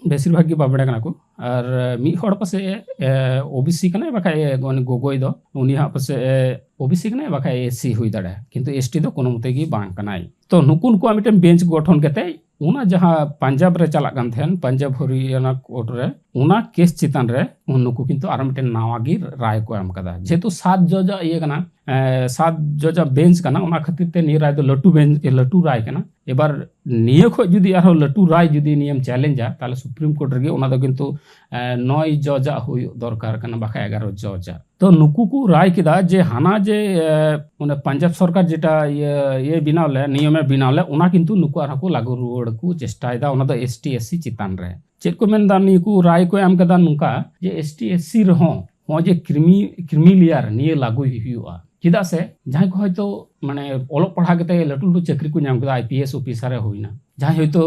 ᱵᱮᱥᱤᱨ ᱵᱷᱟᱜᱽ ᱜᱮ ᱵᱟᱵᱽᱲᱮ ᱠᱟᱱᱟ ᱠᱚ᱾ ᱟᱨ ᱢᱤᱫ ᱦᱚᱲ ᱯᱟᱥᱮᱡ, ᱮ, O B C ᱠᱟᱱᱟᱭ, ᱵᱟᱠᱷᱟᱡ, ᱮ, ᱩᱱᱤ ᱜᱚᱜᱚᱭ ᱫᱚ, ᱩᱱᱤ ᱦᱟᱸᱜ ᱯᱟᱥᱮᱡ, ᱮ, O B C ᱠᱟᱱᱟᱭ, ᱵᱟᱠᱷᱟᱡ S C ᱦᱩᱭ ᱫᱟᱲᱮᱭᱟᱜᱼᱟ, ᱠᱤᱱᱛᱩ S T ᱫᱚ ᱠᱳᱱᱳ ᱢᱚᱛᱮ ᱜᱮ ᱵᱟᱝ ᱠᱟᱱᱟᱭ᱾ ᱛᱚ ᱱᱩᱠᱩ, ᱱᱩᱠᱩᱣᱟᱜ ᱢᱤᱫᱴᱮᱱ ᱵᱮᱧᱪ ᱜᱚᱴᱷᱚᱱ ᱠᱟᱛᱮ ᱚᱱᱟ ᱡᱟᱦᱟᱸ ᱯᱟᱧᱡᱟᱵᱽ ᱨᱮ ᱪᱟᱞᱟᱜ ᱠᱟᱱ ᱛᱟᱦᱮᱸᱱ, ᱯᱟᱧᱡᱟᱵᱽ ᱦᱚᱨᱤᱭᱟᱱᱟ ᱠᱳᱨᱴ ᱨᱮ, ᱚᱱᱟ ᱠᱮᱥ ᱪᱮᱛᱟᱱ ᱨᱮ ᱩᱱ ᱱᱩᱠᱩ ᱠᱤᱱᱛᱩ ᱟᱨᱚ ᱢᱤᱫᱴᱮᱱ ᱱᱟᱣᱟ ᱜᱮ ᱨᱟᱭ ᱠᱚ ᱮᱢ ᱠᱟᱫᱟ᱾ ᱡᱮᱦᱮᱛᱩ ᱥᱟᱛ ᱡᱚᱡᱟᱜ ᱤᱭᱟᱹ ᱠᱟᱱᱟ, ᱮ, ᱥᱟᱛ ᱡᱚᱡᱟᱜ ᱵᱮᱧᱪ ᱠᱟᱱᱟ, ᱚᱱᱟ ᱠᱷᱟᱹᱛᱤᱨ ᱛᱮ ᱱᱤᱭᱟᱹ ᱨᱟᱭ ᱫᱚ ᱞᱟᱹᱴᱩ ᱵᱮᱧᱪ, ᱞᱟᱹᱴᱩ ᱨᱟᱭ ᱠᱟᱱᱟ᱾ ᱮᱵᱟᱨ ᱱᱤᱭᱟᱹ ᱠᱷᱚᱡ ᱡᱩᱫᱤ ᱟᱨᱦᱚᱸ ᱞᱟᱹᱴᱩ ᱨᱟᱭ ᱡᱩᱫᱤ ᱱᱤᱭᱟᱹᱢ ᱪᱮᱞᱮᱧᱡᱟ, ᱛᱟᱦᱞᱮ ᱥᱩᱯᱨᱤᱢ ᱠᱳᱨᱴ ᱨᱮᱜᱮ ᱚᱱᱟ ᱫᱚ ᱠᱤᱱᱛᱩ, ᱮ, ᱱᱚᱭ ᱡᱚᱡᱟᱜ ᱦᱩᱭᱩᱜ ᱫᱚᱨᱠᱟᱨ ᱠᱟᱱᱟ, ᱵᱟᱠᱷᱟᱡ ᱮᱜᱟᱨᱚ ᱡᱚᱡᱟᱜ᱾ ᱛᱚ ᱱᱩᱠᱩ ᱠᱚ ᱨᱟᱭ ᱠᱮᱫᱟ ᱡᱮ ᱦᱟᱱᱟ ᱡᱮ ᱮ, ᱚᱱᱮ ᱯᱟᱧᱡᱟᱵᱽ ᱥᱚᱨᱠᱟᱨ ᱡᱮᱴᱟ ᱤᱭᱟᱹ ᱤᱭᱟᱹ ᱵᱮᱱᱟᱣ ᱞᱮᱫ, ᱱᱤᱭᱚᱢᱮ ᱵᱮᱱᱟᱣ ᱞᱮᱫ, ᱚᱱᱟ ᱠᱤᱱᱛᱩ ᱱᱩᱠᱩ ᱟᱨᱦᱚᱸ ᱠᱚ ᱞᱟᱹᱜᱩ ᱨᱩᱣᱟᱹᱲ ᱠᱚ ᱪᱮᱥᱴᱟᱭᱮᱫᱟ, ᱚᱱᱟ ᱫᱚ ᱮᱥ ᱴᱤ ᱮᱥ ᱥᱤ ᱪᱮᱛᱟᱱ ᱨᱮ᱾ ᱪᱮᱫ ᱠᱚ ᱢᱮᱱᱫᱟ, ᱱᱤᱭᱟᱹ ᱠᱚ ᱨᱟᱭ ᱠᱚ ᱮᱢ ᱠᱮᱫᱟ ᱱᱚᱝᱠᱟ ᱡᱮ ᱮᱥ ᱴᱤ ᱮᱥ ᱥᱤ ᱨᱮᱦᱚᱸ ᱱᱚᱜᱼᱚᱭ ᱡᱮ ᱠᱨᱤᱢᱤ ᱠᱨᱤᱢᱤ ᱞᱮᱭᱟᱨ ᱱᱤᱭᱟᱹ ᱞᱟᱹᱜᱩᱭ ᱦᱩᱭᱩᱜᱼᱟ᱾ ᱪᱮᱫᱟᱜ ᱥᱮ ᱡᱟᱦᱟᱸᱭ ᱠᱚ ᱦᱚᱭᱛᱳ ᱢᱟᱱᱮ ᱚᱞᱚᱜ ᱯᱟᱲᱦᱟᱣ ᱠᱟᱛᱮ ᱞᱟᱹᱴᱩ ᱞᱟᱹᱴᱩ ᱪᱟᱹᱠᱨᱤ ᱠᱚ ᱧᱟᱢ ᱠᱮᱫᱟ, ᱟᱭ ᱯᱤ ᱮᱥ ᱚᱯᱷᱤᱥᱟᱨ ᱮ ᱦᱩᱭᱱᱟ, ᱡᱟᱦᱟᱸᱭ ᱦᱚᱭᱛᱳ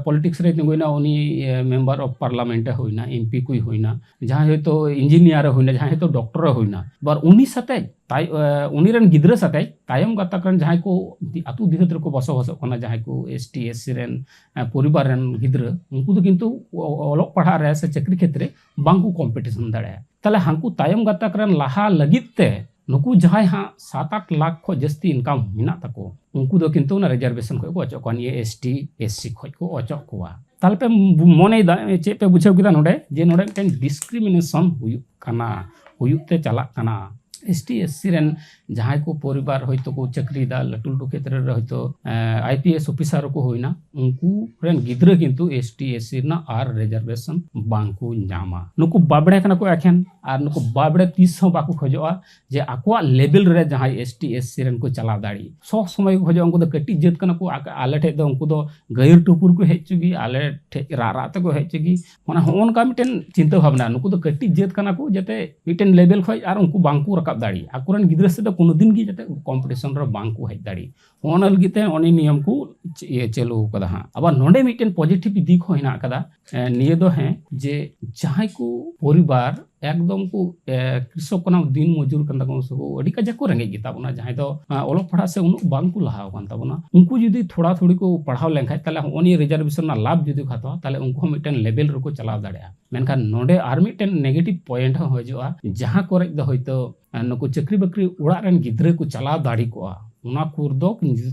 ᱯᱚᱞᱤᱴᱤᱠᱥ ᱨᱮ ᱛᱤᱸᱜᱩᱭᱱᱟ, ᱩᱱᱤ ᱢᱮᱢᱵᱟᱨ ᱚᱯᱷ ᱯᱟᱨᱞᱟᱢᱮᱱᱴ ᱮ ᱦᱩᱭᱱᱟ, ᱮᱢ ᱯᱤ ᱠᱚᱭ ᱦᱩᱭᱱᱟ, ᱡᱟᱦᱟᱸᱭ ᱦᱚᱭᱛᱳ ᱤᱧᱡᱤᱱᱤᱭᱟᱨ ᱮ ᱦᱩᱭᱱᱟ, ᱡᱟᱦᱟᱸᱭ ᱦᱚᱭᱛᱳ ᱰᱚᱠᱴᱚᱨ ᱮ ᱦᱩᱭᱱᱟ, ᱟᱵᱟᱨ ᱩᱱᱤ ᱥᱟᱛᱮᱡ ᱛᱟᱭ-, ᱮ, ᱩᱱᱤ ᱨᱮᱱ ᱜᱤᱫᱽᱨᱟᱹ ᱥᱟᱛᱮᱡ ᱛᱟᱭᱚᱢ ᱜᱟᱛᱟᱠ ᱨᱮᱱ ᱡᱟᱦᱟᱸᱭ ᱠᱚ ᱫᱤ-, ᱟᱹᱛᱩ ᱫᱤᱦᱟᱹᱛ ᱨᱮᱠᱚ ᱵᱚᱥᱚᱵᱟᱥᱚᱜ ᱠᱟᱱᱟ, ᱡᱟᱦᱟᱸᱭ ᱠᱚ ᱮᱥ ᱴᱤ ᱮᱥ ᱥᱤ ᱨᱮᱱ, ᱮ, ᱯᱚᱨᱤᱵᱟᱨ ᱨᱮᱱ ᱜᱤᱫᱽᱨᱟᱹ, ᱩᱱᱠᱩ ᱫᱚ ᱠᱤᱱᱛᱩ ᱚ-, ᱚᱞᱚᱜ ᱯᱟᱲᱦᱟᱜ ᱨᱮ ᱥᱮ ᱪᱟᱹᱠᱨᱤ ᱠᱷᱮᱛᱨᱮ ᱵᱟᱝ ᱠᱚ ᱠᱚᱢᱯᱤᱴᱤᱥᱚᱱ ᱫᱟᱲᱮᱭᱟᱜᱼᱟ᱾ ᱛᱟᱦᱞᱮ ᱦᱟᱱᱠᱩ ᱛᱟᱭᱚᱢ ᱜᱟᱛᱟᱠ ᱨᱮᱱ ᱞᱟᱦᱟ ᱞᱟᱹᱜᱤᱫ ᱛᱮ ᱱᱩᱠᱩ ᱡᱟᱦᱟᱸᱭ ᱦᱟᱸᱜ ᱥᱟᱛ ᱟᱴ ᱞᱟᱠᱷ ᱠᱷᱚᱱ ᱡᱟᱹᱥᱛᱤ ᱤᱱᱠᱟᱢ ᱢᱮᱱᱟᱜ ᱛᱟᱠᱚ, ᱩᱱᱠᱩ ᱫᱚ ᱠᱤᱱᱛᱩ ᱚᱱᱟ ᱨᱤᱡᱟᱨᱵᱷᱮᱥᱚᱱ ᱠᱷᱚᱱ ᱠᱚ ᱚᱪᱚᱜ ᱠᱚᱣᱟ, ᱱᱤᱭᱟᱹ ᱮᱥ ᱴᱤ ᱮᱥ ᱥᱤ ᱠᱷᱚᱱ ᱠᱚ ᱚᱪᱚᱜ ᱠᱚᱣᱟ᱾ ᱛᱟᱦᱞᱮ ᱯᱮ ᱢᱚᱱᱮᱭᱮᱫᱟ, ᱪᱮᱫ ᱯᱮ ᱵᱩᱡᱷᱟᱹᱣ ᱠᱮᱫᱟ ᱱᱚᱰᱮ, ᱡᱮ ᱱᱚᱰᱮ ᱢᱤᱫᱴᱮᱱ ᱰᱤᱥᱠᱨᱤᱢᱤᱱᱮᱥᱚᱱ ᱦᱩᱭᱩᱜ ᱠᱟᱱᱟ, ᱦᱩᱭᱩᱜ ᱛᱮ ᱪᱟᱞᱟᱜ ᱠᱟᱱᱟ? ᱮᱥ ᱴᱤ ᱮᱥ ᱥᱤ ᱨᱮᱱ ᱡᱟᱦᱟᱸᱭ ᱠᱚ ᱯᱚᱨᱤᱵᱟᱨ ᱦᱚᱭᱛᱳ ᱠᱚ ᱪᱟᱹᱠᱨᱤᱭᱮᱫᱟ, ᱞᱟᱹᱴᱩ ᱞᱟᱹᱴᱩ ᱠᱷᱮᱛᱨᱮ ᱨᱮ ᱦᱚᱭᱛᱳ, ᱮ, ᱟᱭ ᱯᱤ ᱮᱥ ᱚᱯᱷᱤᱥᱟᱨ ᱠᱚ ᱦᱩᱭᱱᱟ, ᱩᱱᱠᱩ ᱨᱮᱱ ᱜᱤᱫᱽᱨᱟᱹ ᱠᱤᱱᱛᱩ ᱮᱥ ᱴᱤ ᱮᱥ ᱥᱤ ᱨᱮᱱᱟᱜ ᱟᱨ ᱨᱤᱡᱟᱨᱵᱷᱮᱥᱚᱱ ᱵᱟᱝ ᱠᱚ ᱧᱟᱢᱟ᱾ ᱱᱩᱠᱩ ᱵᱟᱵᱲᱮ ᱠᱟᱱᱟ ᱠᱚ ᱮᱠᱷᱮᱱ, ᱟᱨ ᱱᱩᱠᱩ ᱵᱟᱵᱲᱮ ᱛᱤᱥ ᱦᱚᱸ ᱵᱟᱠᱚ ᱠᱷᱚᱡᱚᱜᱼᱟ ᱡᱮ ᱟᱠᱚᱣᱟᱜ ᱞᱮᱵᱮᱞ ᱨᱮ ᱡᱟᱦᱟᱸᱭ ᱮᱥ ᱴᱤ ᱮᱥ ᱥᱤ ᱨᱮᱱ ᱠᱚ ᱪᱟᱞᱟᱣ ᱫᱟᱲᱮᱭᱟᱜ᱾ ᱥᱚᱵ ᱥᱚᱢᱚᱭ ᱠᱚ ᱠᱷᱚᱡᱚᱜᱼᱟ, ᱩᱱᱠᱩ ᱫᱚ ᱠᱟᱹᱴᱤᱡ ᱡᱟᱹᱛ ᱠᱟᱱᱟ ᱠᱚ, ᱟ-, ᱟᱞᱮ ᱴᱷᱮᱡ ᱫᱚ ᱩᱱᱠᱩ ᱫᱚ ᱜᱟᱹᱭᱟᱹᱨ ᱴᱩᱯᱩᱨ ᱠᱚ ᱦᱮᱡ ᱦᱚᱪᱚ ᱜᱮ, ᱟᱞᱮ ᱴᱷᱮᱡ ᱨᱟᱜ ᱨᱟᱜ ᱛᱮᱠᱚ ᱦᱮᱡ ᱦᱚᱪᱚ ᱜᱮ᱾ ᱢᱟᱱᱮ ᱦᱚᱸᱜᱼᱚ ᱱᱚᱝᱠᱟ ᱢᱤᱫᱴᱮᱱ ᱪᱤᱱᱛᱟᱹ ᱵᱷᱟᱵᱽᱱᱟ, ᱱᱩᱠᱩ ᱫᱚ ᱠᱟᱹᱴᱤᱡ ᱡᱟᱹᱛ ᱠᱟᱱᱟ ᱠᱚ, ᱡᱟᱛᱮ ᱢᱤᱫᱴᱮᱱ ᱞᱮᱵᱮᱞ ᱠᱷᱚᱡ ᱟᱨ ᱩᱱᱠᱩ ᱵᱟᱝ ᱠᱚ ᱨᱟᱠᱟᱵ ᱫᱟᱲᱮᱭᱟᱜ, ᱟᱠᱚᱨᱮᱱ ᱜᱤᱫᱽᱨᱟᱹ ᱥᱮᱫ ᱫᱚ ᱠᱳᱱᱳ ᱫᱤᱱ ᱜᱮ ᱡᱟᱛᱮ ᱠᱚᱢᱯᱤᱴᱤᱥᱚᱱ ᱨᱮ ᱵᱟᱝ ᱠᱚ ᱦᱮᱡ ᱫᱟᱲᱮᱭᱟᱜ, ᱦᱚᱸᱜᱼᱚ ᱱᱟ ᱞᱟᱹᱜᱤᱫ ᱛᱮ ᱩᱱᱤ ᱱᱤᱭᱚᱢ ᱠᱚ ᱪ-, ᱤᱭᱟᱹ ᱪᱟᱹᱞᱩ ᱟᱠᱟᱫᱟ ᱦᱟᱸᱜ᱾ ᱟᱵᱟᱨ ᱱᱚᱰᱮ ᱢᱤᱫᱴᱮᱱ ᱯᱚᱡᱤᱴᱤᱵᱷ ᱫᱤᱠ ᱦᱚᱸ ᱦᱮᱱᱟᱜ ᱟᱠᱟᱫᱟ᱾ ᱮ, ᱱᱤᱭᱟᱹ ᱫᱚ ᱦᱮᱸ, ᱡᱮ ᱡᱟᱦᱟᱸᱭ ᱠᱚ ᱯᱚᱨᱤᱵᱟᱨ ᱮᱠᱫᱚᱢ ᱠᱚ, ᱮ, ᱠᱨᱤᱥᱚᱠ ᱠᱟᱱᱟ, ᱫᱤᱱ ᱢᱚᱡᱩᱨ ᱠᱟᱱ ᱛᱟᱠᱚᱣᱟ, ᱥᱮ ᱠᱚ ᱟᱹᱰᱤ ᱠᱟᱡᱟᱠ ᱠᱚ ᱨᱮᱸᱜᱮᱡ ᱜᱮᱛᱟ ᱵᱚᱱᱟ, ᱡᱟᱦᱟᱸᱭ ᱫᱚ, ᱟ, ᱚᱞᱚᱜ ᱯᱟᱲᱦᱟᱜ ᱥᱮ ᱩᱱᱟᱹᱜ ᱵᱟᱝ ᱠᱚ ᱞᱟᱦᱟ ᱟᱠᱟᱱ ᱛᱟᱵᱚᱱᱟ, ᱩᱱᱠᱩ ᱡᱩᱫᱤ ᱛᱷᱚᱲᱟ ᱛᱷᱩᱲᱤ ᱠᱚ ᱯᱟᱲᱦᱟᱣ ᱞᱮᱱᱠᱷᱟᱡ, ᱛᱟᱦᱞᱮ ᱦᱚᱸᱜᱼᱚ ᱱᱤᱭᱟᱹ ᱨᱤᱡᱟᱨᱵᱷᱮᱥᱚᱱ ᱨᱮᱱᱟᱜ ᱞᱟᱵᱷ ᱡᱩᱫᱤ ᱠᱚ ᱦᱟᱛᱟᱣᱟ, ᱛᱟᱦᱞᱮ ᱩᱱᱠᱩ ᱦᱚᱸ ᱢᱤᱫᱴᱮᱱ ᱞᱮᱵᱮᱞ ᱨᱮᱠᱚ ᱪᱟᱞᱟᱣ ᱫᱟᱲᱮᱭᱟᱜᱼᱟ᱾ ᱢᱮᱱᱠᱷᱟᱱ ᱱᱚᱰᱮ ᱟᱨ ᱢᱤᱫᱴᱮᱱ ᱱᱮᱜᱮᱴᱤᱵᱷ ᱯᱚᱭᱮᱱᱴ ᱦᱚᱸ ᱦᱤᱡᱩᱜᱼᱟ, ᱡᱟᱦᱟᱸ ᱠᱚᱨᱮ ᱫᱚ ᱦᱚᱭᱛᱳ, ᱟ, ᱱᱩᱠᱩ ᱪᱟᱹᱠᱨᱤ ᱵᱟᱹᱠᱨᱤ ᱚᱲᱟᱜ ᱨᱮᱱ ᱜᱤᱫᱽᱨᱟᱹ ᱠᱚ ᱪᱟᱞᱟᱣ ᱫᱟᱲᱮ ᱠᱚᱜᱼᱟ, ᱚᱱᱟ ᱠᱚᱨᱮ ᱫᱚ ᱡᱩᱫᱤ,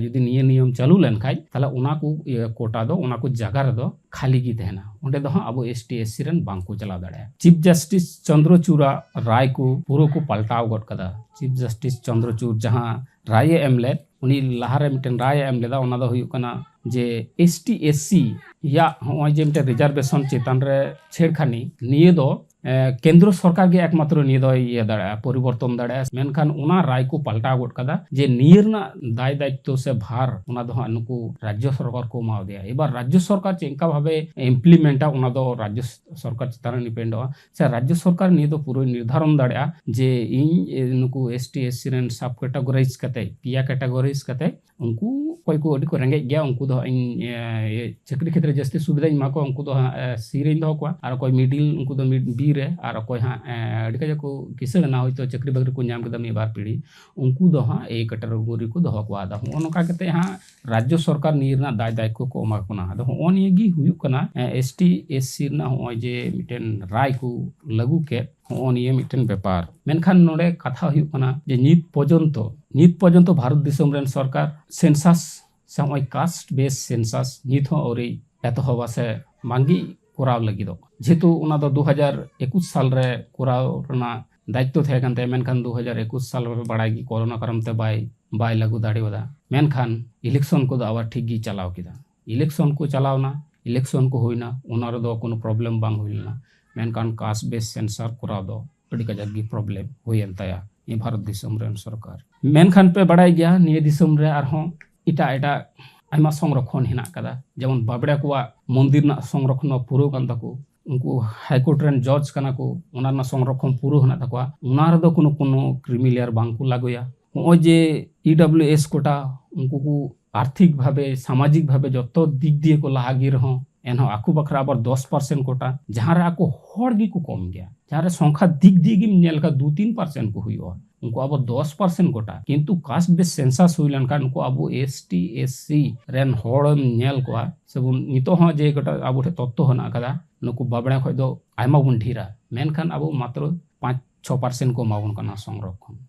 ᱡᱩᱫᱤ ᱱᱤᱭᱟᱹ ᱱᱤᱭᱚᱢ ᱪᱟᱹᱞᱩ ᱞᱮᱱᱠᱷᱟᱡ, ᱛᱟᱦᱞᱮ ᱚᱱᱟ ᱠᱚ, ᱤᱭᱟᱹ, ᱠᱳᱴᱟ ᱫᱚ, ᱚᱱᱟ ᱠᱚ ᱡᱟᱭᱜᱟ ᱨᱮᱫᱚ ᱠᱷᱟᱹᱞᱤ ᱜᱮ ᱛᱟᱦᱮᱱᱟ᱾ ᱚᱸᱰᱮ ᱫᱚ ᱦᱟᱸᱜ ᱟᱵᱚ ᱮᱥ ᱴᱤ ᱮᱥ ᱥᱤ ᱨᱮᱱ ᱵᱟᱝ ᱠᱚ ᱪᱟᱞᱟᱣ ᱫᱟᱲᱮᱭᱟᱜᱼᱟ᱾ ᱪᱤᱯ ᱡᱟᱥᱴᱤᱥ ᱪᱚᱱᱫᱨᱚᱪᱩᱲᱟᱜ ᱨᱟᱭ ᱠᱚ ᱯᱩᱨᱟᱹ ᱠᱚ ᱯᱟᱞᱴᱟᱣ ᱜᱚᱫ ᱠᱟᱫᱟ᱾ ᱪᱤᱯ ᱡᱟᱥᱴᱤᱥ ᱪᱚᱱᱫᱨᱚᱪᱩᱲ ᱡᱟᱦᱟᱸ ᱨᱟᱭ ᱮ ᱮᱢ ᱞᱮᱫ, ᱩᱱᱤ ᱞᱟᱦᱟᱨᱮ ᱢᱤᱫᱴᱮᱱ ᱨᱟᱭ ᱮ ᱮᱢ ᱞᱮᱫᱟ, ᱚᱱᱟ ᱫᱚ ᱦᱩᱭᱩᱜ ᱠᱟᱱᱟ ᱡᱮ ᱮᱥ ᱴᱤ ᱮᱥ ᱥᱤ ᱭᱟᱜ ᱦᱚᱸᱜᱼᱚᱭ ᱡᱮ ᱢᱤᱫᱴᱮᱱ ᱨᱤᱡᱟᱨᱵᱷᱮᱥᱚᱱ ᱪᱮᱛᱟᱱ ᱨᱮ ᱪᱷᱮᱲᱠᱷᱟᱱᱤ, ᱱᱤᱭᱟᱹ ᱫᱚ ᱮ, ᱠᱮᱱᱫᱨᱚ ᱥᱚᱨᱠᱟᱨ ᱜᱮ ᱮᱠᱢᱟᱛᱨᱚ ᱱᱤᱭᱟᱹ ᱫᱚᱭ ᱤᱭᱟᱹ ᱫᱟᱲᱮᱭᱟᱜᱼᱟ, ᱯᱚᱨᱤᱵᱚᱨᱛᱚᱱ ᱫᱟᱲᱮᱭᱟᱜᱼᱟ᱾ ᱢᱮᱱᱠᱷᱟᱱ ᱚᱱᱟ ᱨᱟᱭ ᱠᱚ ᱯᱟᱞᱴᱟᱣ ᱜᱚᱫ ᱠᱟᱫᱟ ᱡᱮ ᱱᱤᱭᱟᱹ ᱨᱮᱱᱟᱜ ᱫᱟᱭ ᱫᱟᱭᱤᱛᱛᱚ ᱥᱮ ᱵᱷᱟᱨ ᱚᱱᱟ ᱫᱚ ᱦᱟᱸᱜ ᱱᱩᱠᱩ ᱨᱟᱡᱽᱡᱚ ᱥᱚᱨᱠᱟᱨ ᱠᱚ ᱮᱢᱟᱣ ᱫᱮᱭᱟ᱾ ᱮᱵᱟᱨ ᱨᱟᱡᱽᱡᱚ ᱥᱚᱨᱠᱟᱨ ᱪᱮᱫ ᱞᱮᱠᱟ ᱵᱷᱟᱵᱮ implement ᱟ, ᱚᱱᱟ ᱫᱚ ᱨᱟᱡᱽᱡᱚ ᱥᱚᱨᱠᱟᱨ ᱪᱮᱛᱟᱱ ᱨᱮ depend ᱚᱜᱼᱟ᱾ ᱥᱮ ᱨᱟᱡᱽᱡᱚ ᱥᱚᱨᱠᱟᱨ ᱱᱤᱭᱟᱹ ᱫᱚ ᱯᱩᱨᱟᱹᱭ ᱱᱤᱨᱫᱷᱟᱨᱚᱱ ᱫᱟᱲᱮᱭᱟᱜᱼᱟ ᱡᱮ ᱤᱧ, ᱮ, ᱱᱩᱠᱩ S T S C ᱨᱮᱱ sub categorize ᱠᱟᱛᱮ, ᱯᱮᱭᱟ categorize ᱠᱟᱛᱮ, ᱩᱱᱠᱩ ᱚᱠᱚᱭ ᱠᱚ ᱟᱹᱰᱤ ᱠᱚ ᱨᱮᱸᱜᱮᱡ ᱜᱮᱭᱟ, ᱩᱱᱠᱩ ᱫᱚ ᱦᱟᱸᱜ ᱤᱧ, ᱮ, ᱪᱟᱹᱠᱨᱤ ᱠᱷᱮᱛᱨᱮ ᱡᱟᱹᱥᱛᱤ ᱥᱩᱵᱤᱫᱷᱟᱧ ᱮᱢᱟ ᱠᱚᱣᱟ, ᱩᱱᱠᱩ ᱫᱚ ᱦᱟᱸᱜ, ᱮ, C ᱨᱮᱧ ᱫᱚᱦᱚ ᱠᱚᱣᱟ᱾ ᱟᱨ ᱚᱠᱚᱭ middle, ᱩᱱᱠᱩ ᱫᱚ mid-, B ᱨᱮ, ᱟᱨ ᱚᱠᱚᱭ ᱦᱟᱸᱜ, ᱮ, ᱟᱹᱰᱤ ᱠᱟᱡᱟᱠ ᱠᱚ ᱠᱤᱥᱟᱹᱬ ᱮᱱᱟ, ᱦᱚᱭᱛᱳ ᱪᱟᱹᱠᱨᱤ ᱵᱟᱹᱠᱨᱤ ᱠᱚ ᱧᱟᱢ ᱠᱮᱫᱟ ᱢᱤᱫ ᱵᱟᱨ ᱯᱤᱲᱦᱤ, ᱩᱱᱠᱩ ᱫᱚ ᱦᱟᱸᱜ A category ᱠᱚ ᱫᱚᱦᱚ ᱠᱚᱣᱟ᱾ ᱟᱫᱚ ᱦᱚᱸᱜᱼᱚ ᱱᱚᱝᱠᱟ ᱠᱟᱛᱮ ᱦᱟᱸᱜ ᱨᱟᱡᱽᱡᱚ ᱥᱚᱨᱠᱟᱨ ᱱᱤᱭᱟᱹ ᱨᱮᱱᱟᱜ ᱫᱟᱭ ᱫᱟᱭᱤᱛᱛᱚ ᱠᱚ ᱮᱢᱟ ᱠᱚ ᱠᱟᱱᱟ᱾ ᱟᱫᱚ ᱦᱚᱸᱜᱼᱚ ᱱᱤᱭᱟᱹ ᱜᱮ ᱦᱩᱭᱩᱜ ᱠᱟᱱᱟ, ᱮ, S T S C ᱨᱮᱱᱟᱜ ᱦᱚᱸᱜᱼᱚᱭ ᱡᱮ ᱢᱤᱫᱴᱮᱱ ᱨᱟᱭ ᱠᱚ ᱞᱟᱹᱜᱩ ᱠᱮᱫ, ᱦᱚᱸᱜᱼᱚ ᱱᱤᱭᱟᱹ ᱢᱤᱫᱴᱮᱱ ᱵᱮᱯᱟᱨ᱾ ᱢᱮᱱᱠᱷᱟᱱ ᱱᱚᱰᱮ ᱠᱟᱛᱷᱟ ᱦᱩᱭᱩᱜ ᱠᱟᱱᱟ ᱡᱮ ᱱᱤᱛ ᱯᱚᱨᱡᱚᱱᱛᱚ, ᱱᱤᱛ ᱯᱚᱨᱡᱚᱱᱛᱚ ᱵᱷᱟᱨᱚᱛ ᱫᱤᱥᱚᱢ ᱨᱮᱱ ᱥᱚᱨᱠᱟᱨ census ᱥᱮ ᱱᱚᱜᱼᱚᱭ caste based census ᱱᱤᱛ ᱦᱚᱸ ᱟᱹᱣᱨᱤ ᱮᱛᱚᱦᱚᱵᱟ ᱥᱮ ᱵᱟᱝᱜᱮ ᱠᱚᱨᱟᱣ ᱞᱟᱹᱜᱤᱫᱚᱜ᱾ ᱡᱮᱦᱮᱛᱩ ᱚᱱᱟ ᱫᱚ ᱫᱩ ᱦᱟᱡᱟᱨ ᱮᱠᱩᱥ ᱥᱟᱞ ᱨᱮ ᱠᱚᱨᱟᱣ ᱨᱮᱱᱟᱜ ᱫᱟᱭᱤᱛᱛᱚ ᱛᱟᱦᱮᱸ ᱠᱟᱱ ᱛᱟᱭᱟ, ᱢᱮᱱᱠᱷᱟᱱ ᱫᱩ ᱦᱟᱡᱟᱨ ᱮᱠᱩᱥ ᱥᱟᱞ ᱨᱮ ᱵᱟᱲᱟᱭ ᱜᱮ ᱠᱚᱨᱳᱱᱟ ᱠᱟᱨᱚᱱ ᱛᱮ ᱵᱟᱭ, ᱵᱟᱭ ᱞᱟᱹᱜᱩ ᱫᱟᱲᱮᱭᱟᱫᱟ᱾ ᱢᱮᱱᱠᱷᱟᱱ election ᱠᱚᱫᱚ ᱟᱵᱟᱨ ᱴᱷᱤᱠ ᱜᱮ ᱪᱟᱞᱟᱣ ᱠᱮᱫᱟ᱾ Election ᱠᱚ ᱪᱟᱞᱟᱣᱱᱟ, election ᱠᱚ ᱦᱩᱭᱱᱟ, ᱚᱱᱟ ᱨᱮᱫᱚ ᱠᱳᱱᱳ problem ᱵᱟᱝ ᱦᱩᱭ ᱞᱮᱱᱟ᱾ ᱢᱮᱱᱠᱷᱟᱱ caste based census ᱠᱚᱨᱟᱣ ᱫᱚ ᱟᱹᱰᱤ ᱠᱟᱡᱟᱠ ᱜᱮ problem ᱦᱩᱭᱮᱱ ᱛᱟᱭᱟ ᱱᱤᱭᱟᱹ ᱵᱷᱟᱨᱚᱛ ᱫᱤᱥᱚᱢ ᱨᱮᱱ ᱥᱚᱨᱠᱟᱨ᱾ ᱢᱮᱱᱠᱷᱟᱱ ᱯᱮ ᱵᱟᱲᱟᱭ ᱜᱮᱭᱟ, ᱱᱤᱭᱟᱹ ᱫᱤᱥᱚᱢ ᱨᱮ ᱟᱨᱦᱚᱸ ᱮᱴᱟᱜ ᱮᱴᱟᱜ ᱟᱭᱢᱟ ᱥᱚᱝᱨᱚᱠᱷᱚᱱ ᱦᱮᱱᱟᱜ ᱠᱟᱫᱟ᱾ ᱡᱮᱢᱚᱱ ᱵᱟᱵᱲᱮ ᱠᱚᱣᱟᱜ ᱢᱚᱱᱫᱤᱨ ᱨᱮᱱᱟᱜ ᱥᱚᱝᱨᱚᱠᱷᱚᱱ ᱢᱟ ᱯᱩᱨᱟᱹᱣ ᱠᱟᱱ ᱛᱟᱠᱚ, ᱩᱱᱠᱩ High Court ᱨᱮᱱ judge ᱠᱟᱱᱟ ᱠᱚ, ᱚᱱᱟ ᱨᱮᱱᱟᱜ ᱥᱚᱝᱨᱚᱠᱷᱚᱱ ᱯᱩᱨᱟᱹ ᱦᱮᱱᱟᱜ ᱛᱟᱠᱚᱣᱟ, ᱚᱱᱟ ᱨᱮᱫᱚ ᱠᱳᱱᱳ, ᱠᱳᱱᱳ creamy layer ᱵᱟᱝ ᱠᱚ ᱞᱟᱜᱩᱭᱟ᱾ ᱱᱚᱜᱼᱚᱭ ᱡᱮ E W S quota, ᱩᱱᱠᱩ ᱠᱚ ᱟᱨᱛᱷᱤᱠ ᱵᱷᱟᱵᱮ, ᱥᱟᱢᱟᱡᱤᱠ ᱵᱷᱟᱵᱮ ᱡᱚᱛᱚ ᱫᱤᱠ ᱫᱤᱭᱮ ᱠᱚ ᱞᱟᱦᱟ ᱜᱮ ᱨᱮᱦᱚᱸ, ᱮᱱᱦᱚᱸ ᱟᱠᱚ ᱵᱟᱠᱷᱨᱟ ᱟᱵᱟᱨ ᱫᱚᱥ percent quota, ᱡᱟᱦᱟᱸ ᱨᱮ ᱟᱠᱚ ᱦᱚᱲ ᱜᱮᱠᱚ ᱠᱚᱢ ᱜᱮᱭᱟ, ᱡᱟᱦᱟᱸ ᱨᱮ ᱥᱚᱝᱠᱷᱟ ᱫᱤᱠ ᱫᱤᱭᱮ ᱜᱮᱢ ᱧᱮᱞ ᱠᱷᱟᱱ ᱫᱩ ᱛᱤᱱ percent ᱠᱚ ᱦᱩᱭᱩᱜᱼᱟ, ᱩᱱᱠᱩ ᱟᱵᱚ ᱫᱚᱥ percent quota᱾ ᱠᱤᱱᱛᱩ caste based census ᱦᱩᱭ ᱞᱮᱱᱠᱷᱟᱱ ᱱᱩᱠᱩ ᱟᱵᱚ S T S C ᱨᱮᱱ ᱦᱚᱲᱮᱢ ᱧᱮᱞ ᱠᱚᱣᱟ ᱥᱮᱵᱚᱱ, ᱱᱤᱛᱚᱜ ᱦᱚᱸ ᱡᱮ ᱠᱚᱴᱟ ᱟᱵᱚ ᱴᱷᱮᱱ ᱛᱚᱛᱛᱷᱚ ᱦᱮᱱᱟᱜ ᱟᱠᱟᱫᱟ, ᱱᱩᱠᱩ ᱵᱟᱵᱲᱮ ᱠᱷᱚᱡ ᱫᱚ ᱟᱭᱢᱟ ᱵᱚᱱ ᱰᱷᱮᱨᱟ, ᱢᱮᱱᱠᱷᱟᱱ ᱟᱵᱚ ᱢᱟᱛᱨᱚ ᱯᱟᱸᱪ ᱪᱷᱚ percent ᱠᱚ ᱮᱢᱟ ᱵᱚᱱ ᱠᱟᱱᱟ ᱥᱚᱝᱨᱚᱠᱷᱚᱱ᱾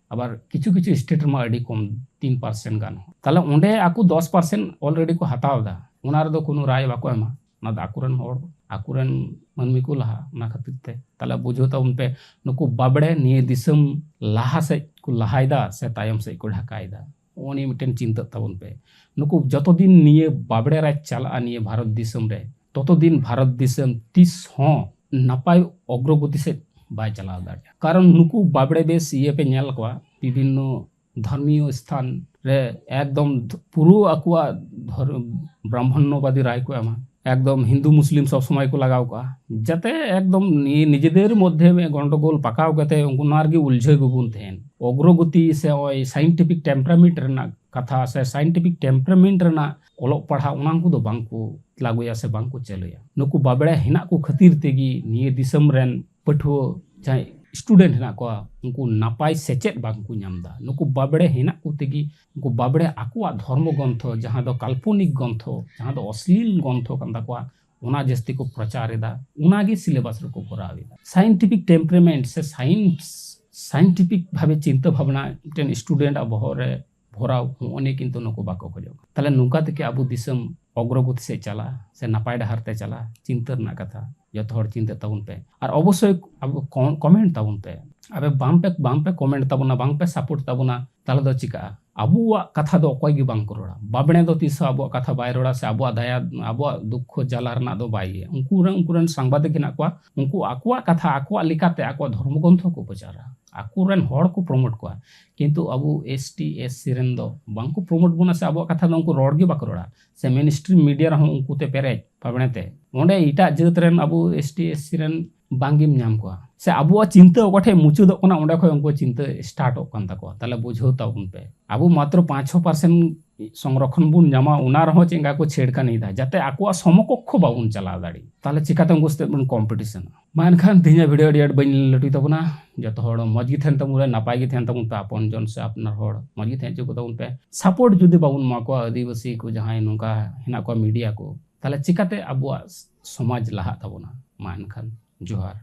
ᱟᱵᱟᱨ ᱠᱤᱪᱷᱩ ᱠᱤᱪᱷᱩ state ᱨᱮᱢᱟ ᱟᱹᱰᱤ ᱠᱚᱢ, ᱛᱤᱱ percent ᱜᱟᱱ ᱦᱚᱸ᱾ ᱛᱟᱦᱞᱮ ᱚᱸᱰᱮ ᱟᱠᱚ ᱫᱚᱥ percent already ᱠᱚ ᱦᱟᱛᱟᱣ ᱮᱫᱟ, ᱚᱱᱟ ᱨᱮᱫᱚ ᱠᱳᱱᱳ ᱨᱟᱭ ᱵᱟᱠᱚ ᱮᱢᱟ᱾ ᱚᱱᱟ ᱫᱚ ᱟᱠᱚᱨᱮᱱ ᱦᱚᱲ, ᱟᱠᱚᱨᱮᱱ ᱢᱟᱹᱱᱢᱤ ᱠᱚ ᱞᱟᱦᱟ᱾ ᱚᱱᱟ ᱠᱷᱟᱹᱛᱤᱨ ᱛᱮ ᱛᱟᱦᱞᱮ ᱵᱩᱡᱷᱟᱹᱣ ᱛᱟᱵᱚᱱ ᱯᱮ, ᱱᱩᱠᱩ ᱵᱟᱵᱲᱮ ᱱᱤᱭᱟᱹ ᱫᱤᱥᱚᱢ ᱞᱟᱦᱟ ᱥᱮᱫ ᱠᱚ ᱞᱟᱦᱟᱭᱮᱫᱟ ᱥᱮ ᱛᱟᱭᱚᱢ ᱥᱮᱫ ᱠᱚ ᱰᱷᱟᱠᱟᱭᱮᱫᱟ? ᱱᱚᱜᱼᱚ ᱱᱤᱭᱟᱹ ᱢᱤᱫᱴᱮᱱ ᱪᱤᱱᱛᱟᱹᱜ ᱛᱟᱵᱚᱱ ᱯᱮ᱾ ᱱᱩᱠᱩ ᱡᱚᱛᱚ ᱫᱤᱱ ᱱᱤᱭᱟᱹ ᱵᱟᱵᱲᱮ ᱨᱟᱡᱽ ᱪᱟᱞᱟᱜᱼᱟ ᱱᱤᱭᱟᱹ ᱵᱷᱟᱨᱚᱛ ᱫᱤᱥᱚᱢ ᱨᱮ, ᱛᱚᱛᱚ ᱫᱤᱱ ᱵᱷᱟᱨᱚᱛ ᱫᱤᱥᱚᱢ ᱛᱤᱥ ᱦᱚᱸ ᱱᱟᱯᱟᱭ ᱚᱜᱨᱚᱜᱚᱛᱤ ᱥᱮᱫ ᱵᱟᱭ ᱪᱟᱞᱟᱣ ᱫᱟᱲᱮᱭᱟᱜᱼᱟ᱾ ᱠᱟᱨᱚᱱ ᱱᱩᱠᱩ ᱵᱟᱵᱲᱮ ᱵᱮᱥ ᱤᱭᱟᱹ ᱯᱮ ᱧᱮᱞ ᱠᱚᱣᱟ, ᱵᱤᱵᱷᱤᱱᱱᱚ ᱫᱷᱚᱨᱢᱤᱭᱚ ᱥᱛᱷᱟᱱ ᱨᱮ ᱮᱠᱫᱚᱢ ᱫᱷ- ᱯᱩᱨᱟᱹ ᱟᱠᱚᱣᱟᱜ ᱫᱷᱚᱨ- ᱵᱨᱟᱦᱢᱚᱱᱱᱚᱵᱟᱫᱤ ᱨᱟᱭ ᱠᱚ ᱮᱢᱟ, ᱮᱠᱫᱚᱢ ᱦᱤᱱᱫᱩ ᱢᱩᱥᱞᱤᱢ ᱥᱚᱵ ᱥᱚᱢᱚᱭ ᱠᱚ ᱞᱟᱜᱟᱣ ᱠᱚᱜᱼᱟ, ᱡᱟᱛᱮ ᱮᱠᱫᱚᱢ ᱱᱤ- ᱱᱤᱡᱮᱫᱮᱨ ᱢᱚᱫᱽᱫᱷᱮ ᱢᱤᱫ ᱜᱚᱱᱰᱚᱜᱳᱞ ᱯᱟᱠᱟᱣ ᱠᱟᱛᱮ ᱩᱱᱠᱩ ᱱᱚᱣᱟ ᱨᱮᱜᱮ ᱩᱞᱡᱷᱟᱹ ᱜᱮᱵᱚᱱ ᱛᱟᱦᱮᱱ᱾ ᱚᱜᱨᱚᱜᱚᱛᱤ ᱥᱮ ᱳᱭ ᱥᱟᱭᱮᱱᱴᱤᱯᱷᱤᱠ ᱴᱮᱢᱯᱟᱨᱟᱢᱮᱱᱴ ᱨᱮᱱᱟᱜ ᱠᱟᱛᱷᱟ ᱥᱮ ᱥᱟᱭᱮᱱᱴᱤᱯᱷᱤᱠ ᱴᱮᱢᱯᱟᱨᱟᱢᱮᱱᱴ ᱨᱮᱱᱟᱜ ᱚᱞᱚᱜ ᱯᱟᱲᱦᱟᱜ ᱚᱱᱟ ᱠᱚᱫᱚ ᱵᱟᱝ ᱠᱚ ᱞᱟᱹᱜᱩᱭᱟ ᱥᱮ ᱵᱟᱝ ᱠᱚ ᱪᱟᱹᱞᱩᱭᱟ᱾ ᱱᱩᱠᱩ ᱵᱟᱵᱲᱮ ᱦᱮᱱᱟᱜ ᱠᱚ ᱠᱷᱟᱹᱛᱤᱨ ᱛᱮᱜᱮ ᱱᱤᱭᱟᱹ ᱫᱤᱥᱚᱢ ᱨᱮᱱ ᱯᱟᱹᱴᱷᱩᱣᱟᱹ ᱡᱟᱦᱟᱸᱭ ᱥᱴᱩᱰᱮᱱᱴ ᱦᱮᱱᱟᱜ ᱠᱚᱣᱟ, ᱩᱱᱠᱩ ᱱᱟᱯᱟᱭ ᱥᱮᱪᱮᱫ ᱵᱟᱝ ᱠᱚ ᱧᱟᱢ ᱮᱫᱟ᱾ ᱱᱩᱠᱩ ᱵᱟᱵᱲᱮ ᱦᱮᱱᱟᱜ ᱠᱚ ᱛᱮᱜᱮ ᱩᱱᱠᱩ ᱵᱟᱵᱲᱮ ᱟᱠᱚᱣᱟᱜ ᱫᱷᱚᱨᱢᱚ ᱜᱨᱚᱱᱛᱷᱚ, ᱡᱟᱦᱟᱸ ᱫᱚ ᱠᱟᱞᱯᱚᱱᱤᱠ ᱜᱨᱚᱱᱛᱷᱚ, ᱡᱟᱦᱟᱸ ᱫᱚ ᱚᱥᱞᱤᱞ ᱜᱨᱚᱱᱛᱷᱚ ᱠᱟᱱ ᱛᱟᱠᱚᱣᱟ, ᱚᱱᱟ ᱡᱟᱹᱥᱛᱤ ᱠᱚ ᱯᱨᱚᱪᱟᱨ ᱮᱫᱟ, ᱚᱱᱟᱜᱮ ᱥᱤᱞᱮᱵᱟᱥ ᱨᱮᱠᱚ ᱠᱚᱨᱟᱣ ᱮᱫᱟ᱾ ᱥᱟᱭᱮᱱᱴᱤᱯᱷᱤᱠ ᱴᱮᱢᱯᱟᱨᱟᱢᱮᱱᱴ ᱥᱮ ᱥᱟᱭᱮᱱᱥ, ᱥᱟᱭᱮᱱᱴᱤᱯᱷᱤᱠ ᱵᱷᱟᱵᱮ ᱪᱤᱱᱛᱟᱹ ᱵᱷᱟᱵᱽᱱᱟ ᱢᱤᱫᱴᱮᱱ ᱥᱴᱩᱰᱮᱱᱴ ᱟᱜ ᱵᱚᱦᱚᱜ ᱨᱮ ᱵᱷᱚᱨᱟᱣ, ᱦᱚᱸᱜᱼᱚ ᱱᱤᱭᱟᱹ ᱠᱤᱱᱛᱩ ᱱᱩᱠᱩ ᱵᱟᱠᱚ ᱠᱷᱚᱡᱚᱜ ᱠᱟᱱᱟ᱾ ᱛᱟᱦᱞᱮ ᱱᱚᱝᱠᱟ ᱛᱮᱠᱤ ᱟᱵᱚ ᱫᱤᱥᱚᱢ ᱚᱜᱨᱚᱜᱚᱛᱤ ᱥᱮᱫ ᱪᱟᱞᱟᱜᱼᱟ ᱥᱮ ᱱᱟᱯᱟᱭ ᱰᱟᱦᱟᱨ ᱛᱮ ᱪᱟᱞᱟᱜᱼᱟ? ᱪᱤᱱᱛᱟᱹ ᱨᱮᱱᱟᱜ ᱠᱟᱛᱷᱟ, ᱡᱚᱛᱚ ᱦᱚᱲ ᱪᱤᱱᱛᱟᱹ ᱛᱟᱵᱚᱱ ᱯᱮ᱾ ᱟᱨ ᱚᱵᱚᱥᱥᱳᱭ ᱟᱵᱚ ᱠᱚ-, ᱠᱚᱢᱮᱱᱴ ᱛᱟᱵᱚᱱ ᱯᱮ᱾ ᱟᱵᱮ ᱵᱟᱝ ᱯᱮ, ᱵᱟᱝ ᱯᱮ ᱠᱚᱢᱮᱱᱴ ᱛᱟᱵᱚᱱᱟ, ᱵᱟᱝ ᱯᱮ ᱥᱟᱯᱳᱨᱴ ᱛᱟᱵᱚᱱᱟ, ᱛᱟᱦᱞᱮ ᱫᱚ ᱪᱤᱠᱟᱹᱜᱼᱟ? ᱟᱵᱚᱣᱟᱜ ᱠᱟᱛᱷᱟ ᱫᱚ ᱚᱠᱚᱭ ᱜᱮ ᱵᱟᱝ ᱠᱚ ᱨᱚᱲᱟ᱾ ᱵᱟᱵᱽᱲᱮ ᱫᱚ ᱛᱤᱥ ᱦᱚᱸ ᱟᱵᱚᱣᱟᱜ ᱠᱟᱛᱷᱟ ᱵᱟᱭ ᱨᱚᱲᱟ ᱥᱮ ᱟᱵᱚᱣᱟᱜ ᱫᱟᱭᱟ, ᱟᱵᱚᱣᱟᱜ ᱫᱩᱠᱠᱷᱚ ᱡᱟᱞᱟ ᱨᱮᱱᱟᱜ ᱫᱚ ᱵᱟᱭ ᱤᱭᱟᱹᱭᱟ᱾ ᱩᱱᱠᱩ ᱨᱮᱱ, ᱩᱱᱠᱩ ᱨᱮᱱ ᱥᱟᱝᱵᱟᱫᱤᱠ ᱦᱮᱱᱟᱜ ᱠᱚᱣᱟ, ᱩᱱᱠᱩ ᱟᱠᱚᱣᱟᱜ ᱠᱟᱛᱷᱟ ᱟᱠᱚᱣᱟᱜ ᱞᱮᱠᱟᱛᱮ ᱟᱠᱚᱣᱟᱜ ᱫᱷᱚᱨᱢᱚ ᱜᱨᱚᱱᱛᱷᱚ ᱠᱚ ᱯᱨᱚᱪᱟᱨᱟ, ᱟᱠᱚ ᱨᱮᱱ ᱦᱚᱲ ᱠᱚ ᱯᱨᱚᱢᱳᱴ ᱠᱚᱣᱟ᱾ ᱠᱤᱱᱛᱩ ᱟᱵᱚ ᱮᱥ ᱴᱤ, ᱮᱥ ᱥᱤ ᱨᱮᱱ ᱫᱚ ᱵᱟᱝ ᱠᱚ ᱯᱨᱚᱢᱳᱴ ᱵᱚᱱᱟ ᱥᱮ ᱟᱵᱚᱣᱟᱜ ᱠᱟᱛᱷᱟ ᱫᱚ ᱩᱱᱠᱩ ᱨᱚᱲ ᱜᱮ ᱵᱟᱠᱚ ᱨᱚᱲᱟ᱾ ᱥᱮ ᱢᱮᱱ ᱥᱴᱨᱤᱢ ᱢᱤᱰᱤᱭᱟ ᱨᱮᱦᱚᱸ ᱩᱱᱠᱩ ᱛᱮ ᱯᱮᱨᱮᱡ ᱵᱟᱵᱽᱲᱮ ᱛᱮ᱾ ᱚᱸᱰᱮ ᱮᱴᱟᱜ ᱡᱟᱹᱛ ᱨᱮᱱ ᱟᱵᱚ ᱮᱥ ᱴᱤ, ᱮᱥ ᱥᱤ ᱨᱮᱱ ᱵᱟᱝ ᱜᱮᱢ ᱧᱟᱢ ᱠᱚᱣᱟ᱾ ᱥᱮ ᱟᱵᱚᱣᱟᱜ ᱪᱤᱱᱛᱟᱹ ᱚᱠᱟ ᱴᱷᱮᱡ ᱢᱩᱪᱟᱹᱫᱚᱜ ᱠᱟᱱᱟ, ᱚᱸᱰᱮ ᱠᱷᱚᱡ ᱩᱱᱠᱩᱣᱟᱜ ᱪᱤᱱᱛᱟᱹ ᱥᱴᱟᱨᱴᱚᱜ ᱠᱟᱱ ᱛᱟᱠᱚᱣᱟ᱾ ᱛᱟᱦᱞᱮ ᱵᱩᱡᱷᱟᱹᱣ ᱛᱟᱵᱚᱱ ᱯᱮ, ᱟᱵᱚ ᱢᱟᱛᱨᱚ ᱯᱟᱸᱪ ᱪᱷᱚ ᱯᱟᱨᱥᱮᱱᱴ ᱥᱚᱝᱨᱚᱠᱷᱚᱱ ᱵᱚᱱ ᱧᱟᱢᱟ, ᱚᱱᱟ ᱨᱮᱦᱚᱸ ᱪᱮᱫ ᱞᱮᱠᱟ ᱠᱚ ᱪᱷᱮᱲᱠᱟᱱᱤᱭᱮᱫᱟ, ᱡᱟᱛᱮ ᱟᱠᱚᱣᱟᱜ ᱥᱚᱢᱚᱠᱚᱠᱠᱷᱚ ᱵᱟᱵᱚᱱ ᱪᱟᱞᱟᱣ ᱫᱟᱲᱮᱜ᱾ ᱛᱟᱦᱞᱮ ᱪᱤᱠᱟᱛᱮ ᱩᱱᱠᱩ ᱥᱟᱛᱮ ᱵᱚᱱ ᱠᱚᱢᱯᱤᱴᱤᱥᱚᱱᱟ? ᱢᱟ ᱮᱱᱠᱷᱟᱱ ᱛᱮᱦᱮᱧᱟᱜ ᱵᱷᱤᱰᱤᱭᱳ ᱟᱹᱰᱤ ᱟᱸᱴ ᱵᱟᱹᱧ ᱞᱟᱹᱴᱩᱭ ᱛᱟᱵᱚᱱᱟ᱾ ᱡᱚᱛᱚ ᱦᱚᱲ ᱢᱚᱡᱽ ᱜᱮ ᱛᱟᱦᱮᱱ ᱛᱟᱵᱚᱱ ᱯᱮ, ᱱᱟᱯᱟᱭ ᱜᱮ ᱛᱟᱦᱮᱱ ᱛᱟᱵᱚᱱ ᱯᱮ, ᱟᱯᱚᱱ ᱡᱚᱱ ᱥᱮ ᱟᱯᱱᱟᱨ ᱦᱚᱲ ᱢᱚᱡᱽ ᱜᱮ ᱛᱟᱦᱮᱸ ᱦᱚᱪᱚ ᱠᱚ ᱛᱟᱵᱚᱱ ᱯᱮ᱾ ᱥᱟᱯᱳᱨᱴ ᱡᱩᱫᱤ ᱵᱟᱵᱚᱱ ᱮᱢᱟ ᱠᱚᱣᱟ ᱟᱹᱫᱤᱵᱟᱹᱥᱤ ᱠᱚ, ᱡᱟᱦᱟᱸᱭ ᱱᱚᱝᱠᱟ ᱦᱮᱱᱟᱜ ᱠᱚᱣᱟ ᱢᱤᱰᱤᱭᱟ ᱠᱚ, ᱛᱟᱦᱞᱮ ᱪᱤᱠᱟᱛᱮ ᱟᱵᱚᱣᱟᱜ ᱥᱚᱢᱟᱡᱽ ᱞᱟᱦᱟᱜ ᱛᱟᱵᱚᱱᱟ? ᱢᱟ ᱮᱱᱠᱷᱟᱱ ᱡᱚᱦᱟᱨ᱾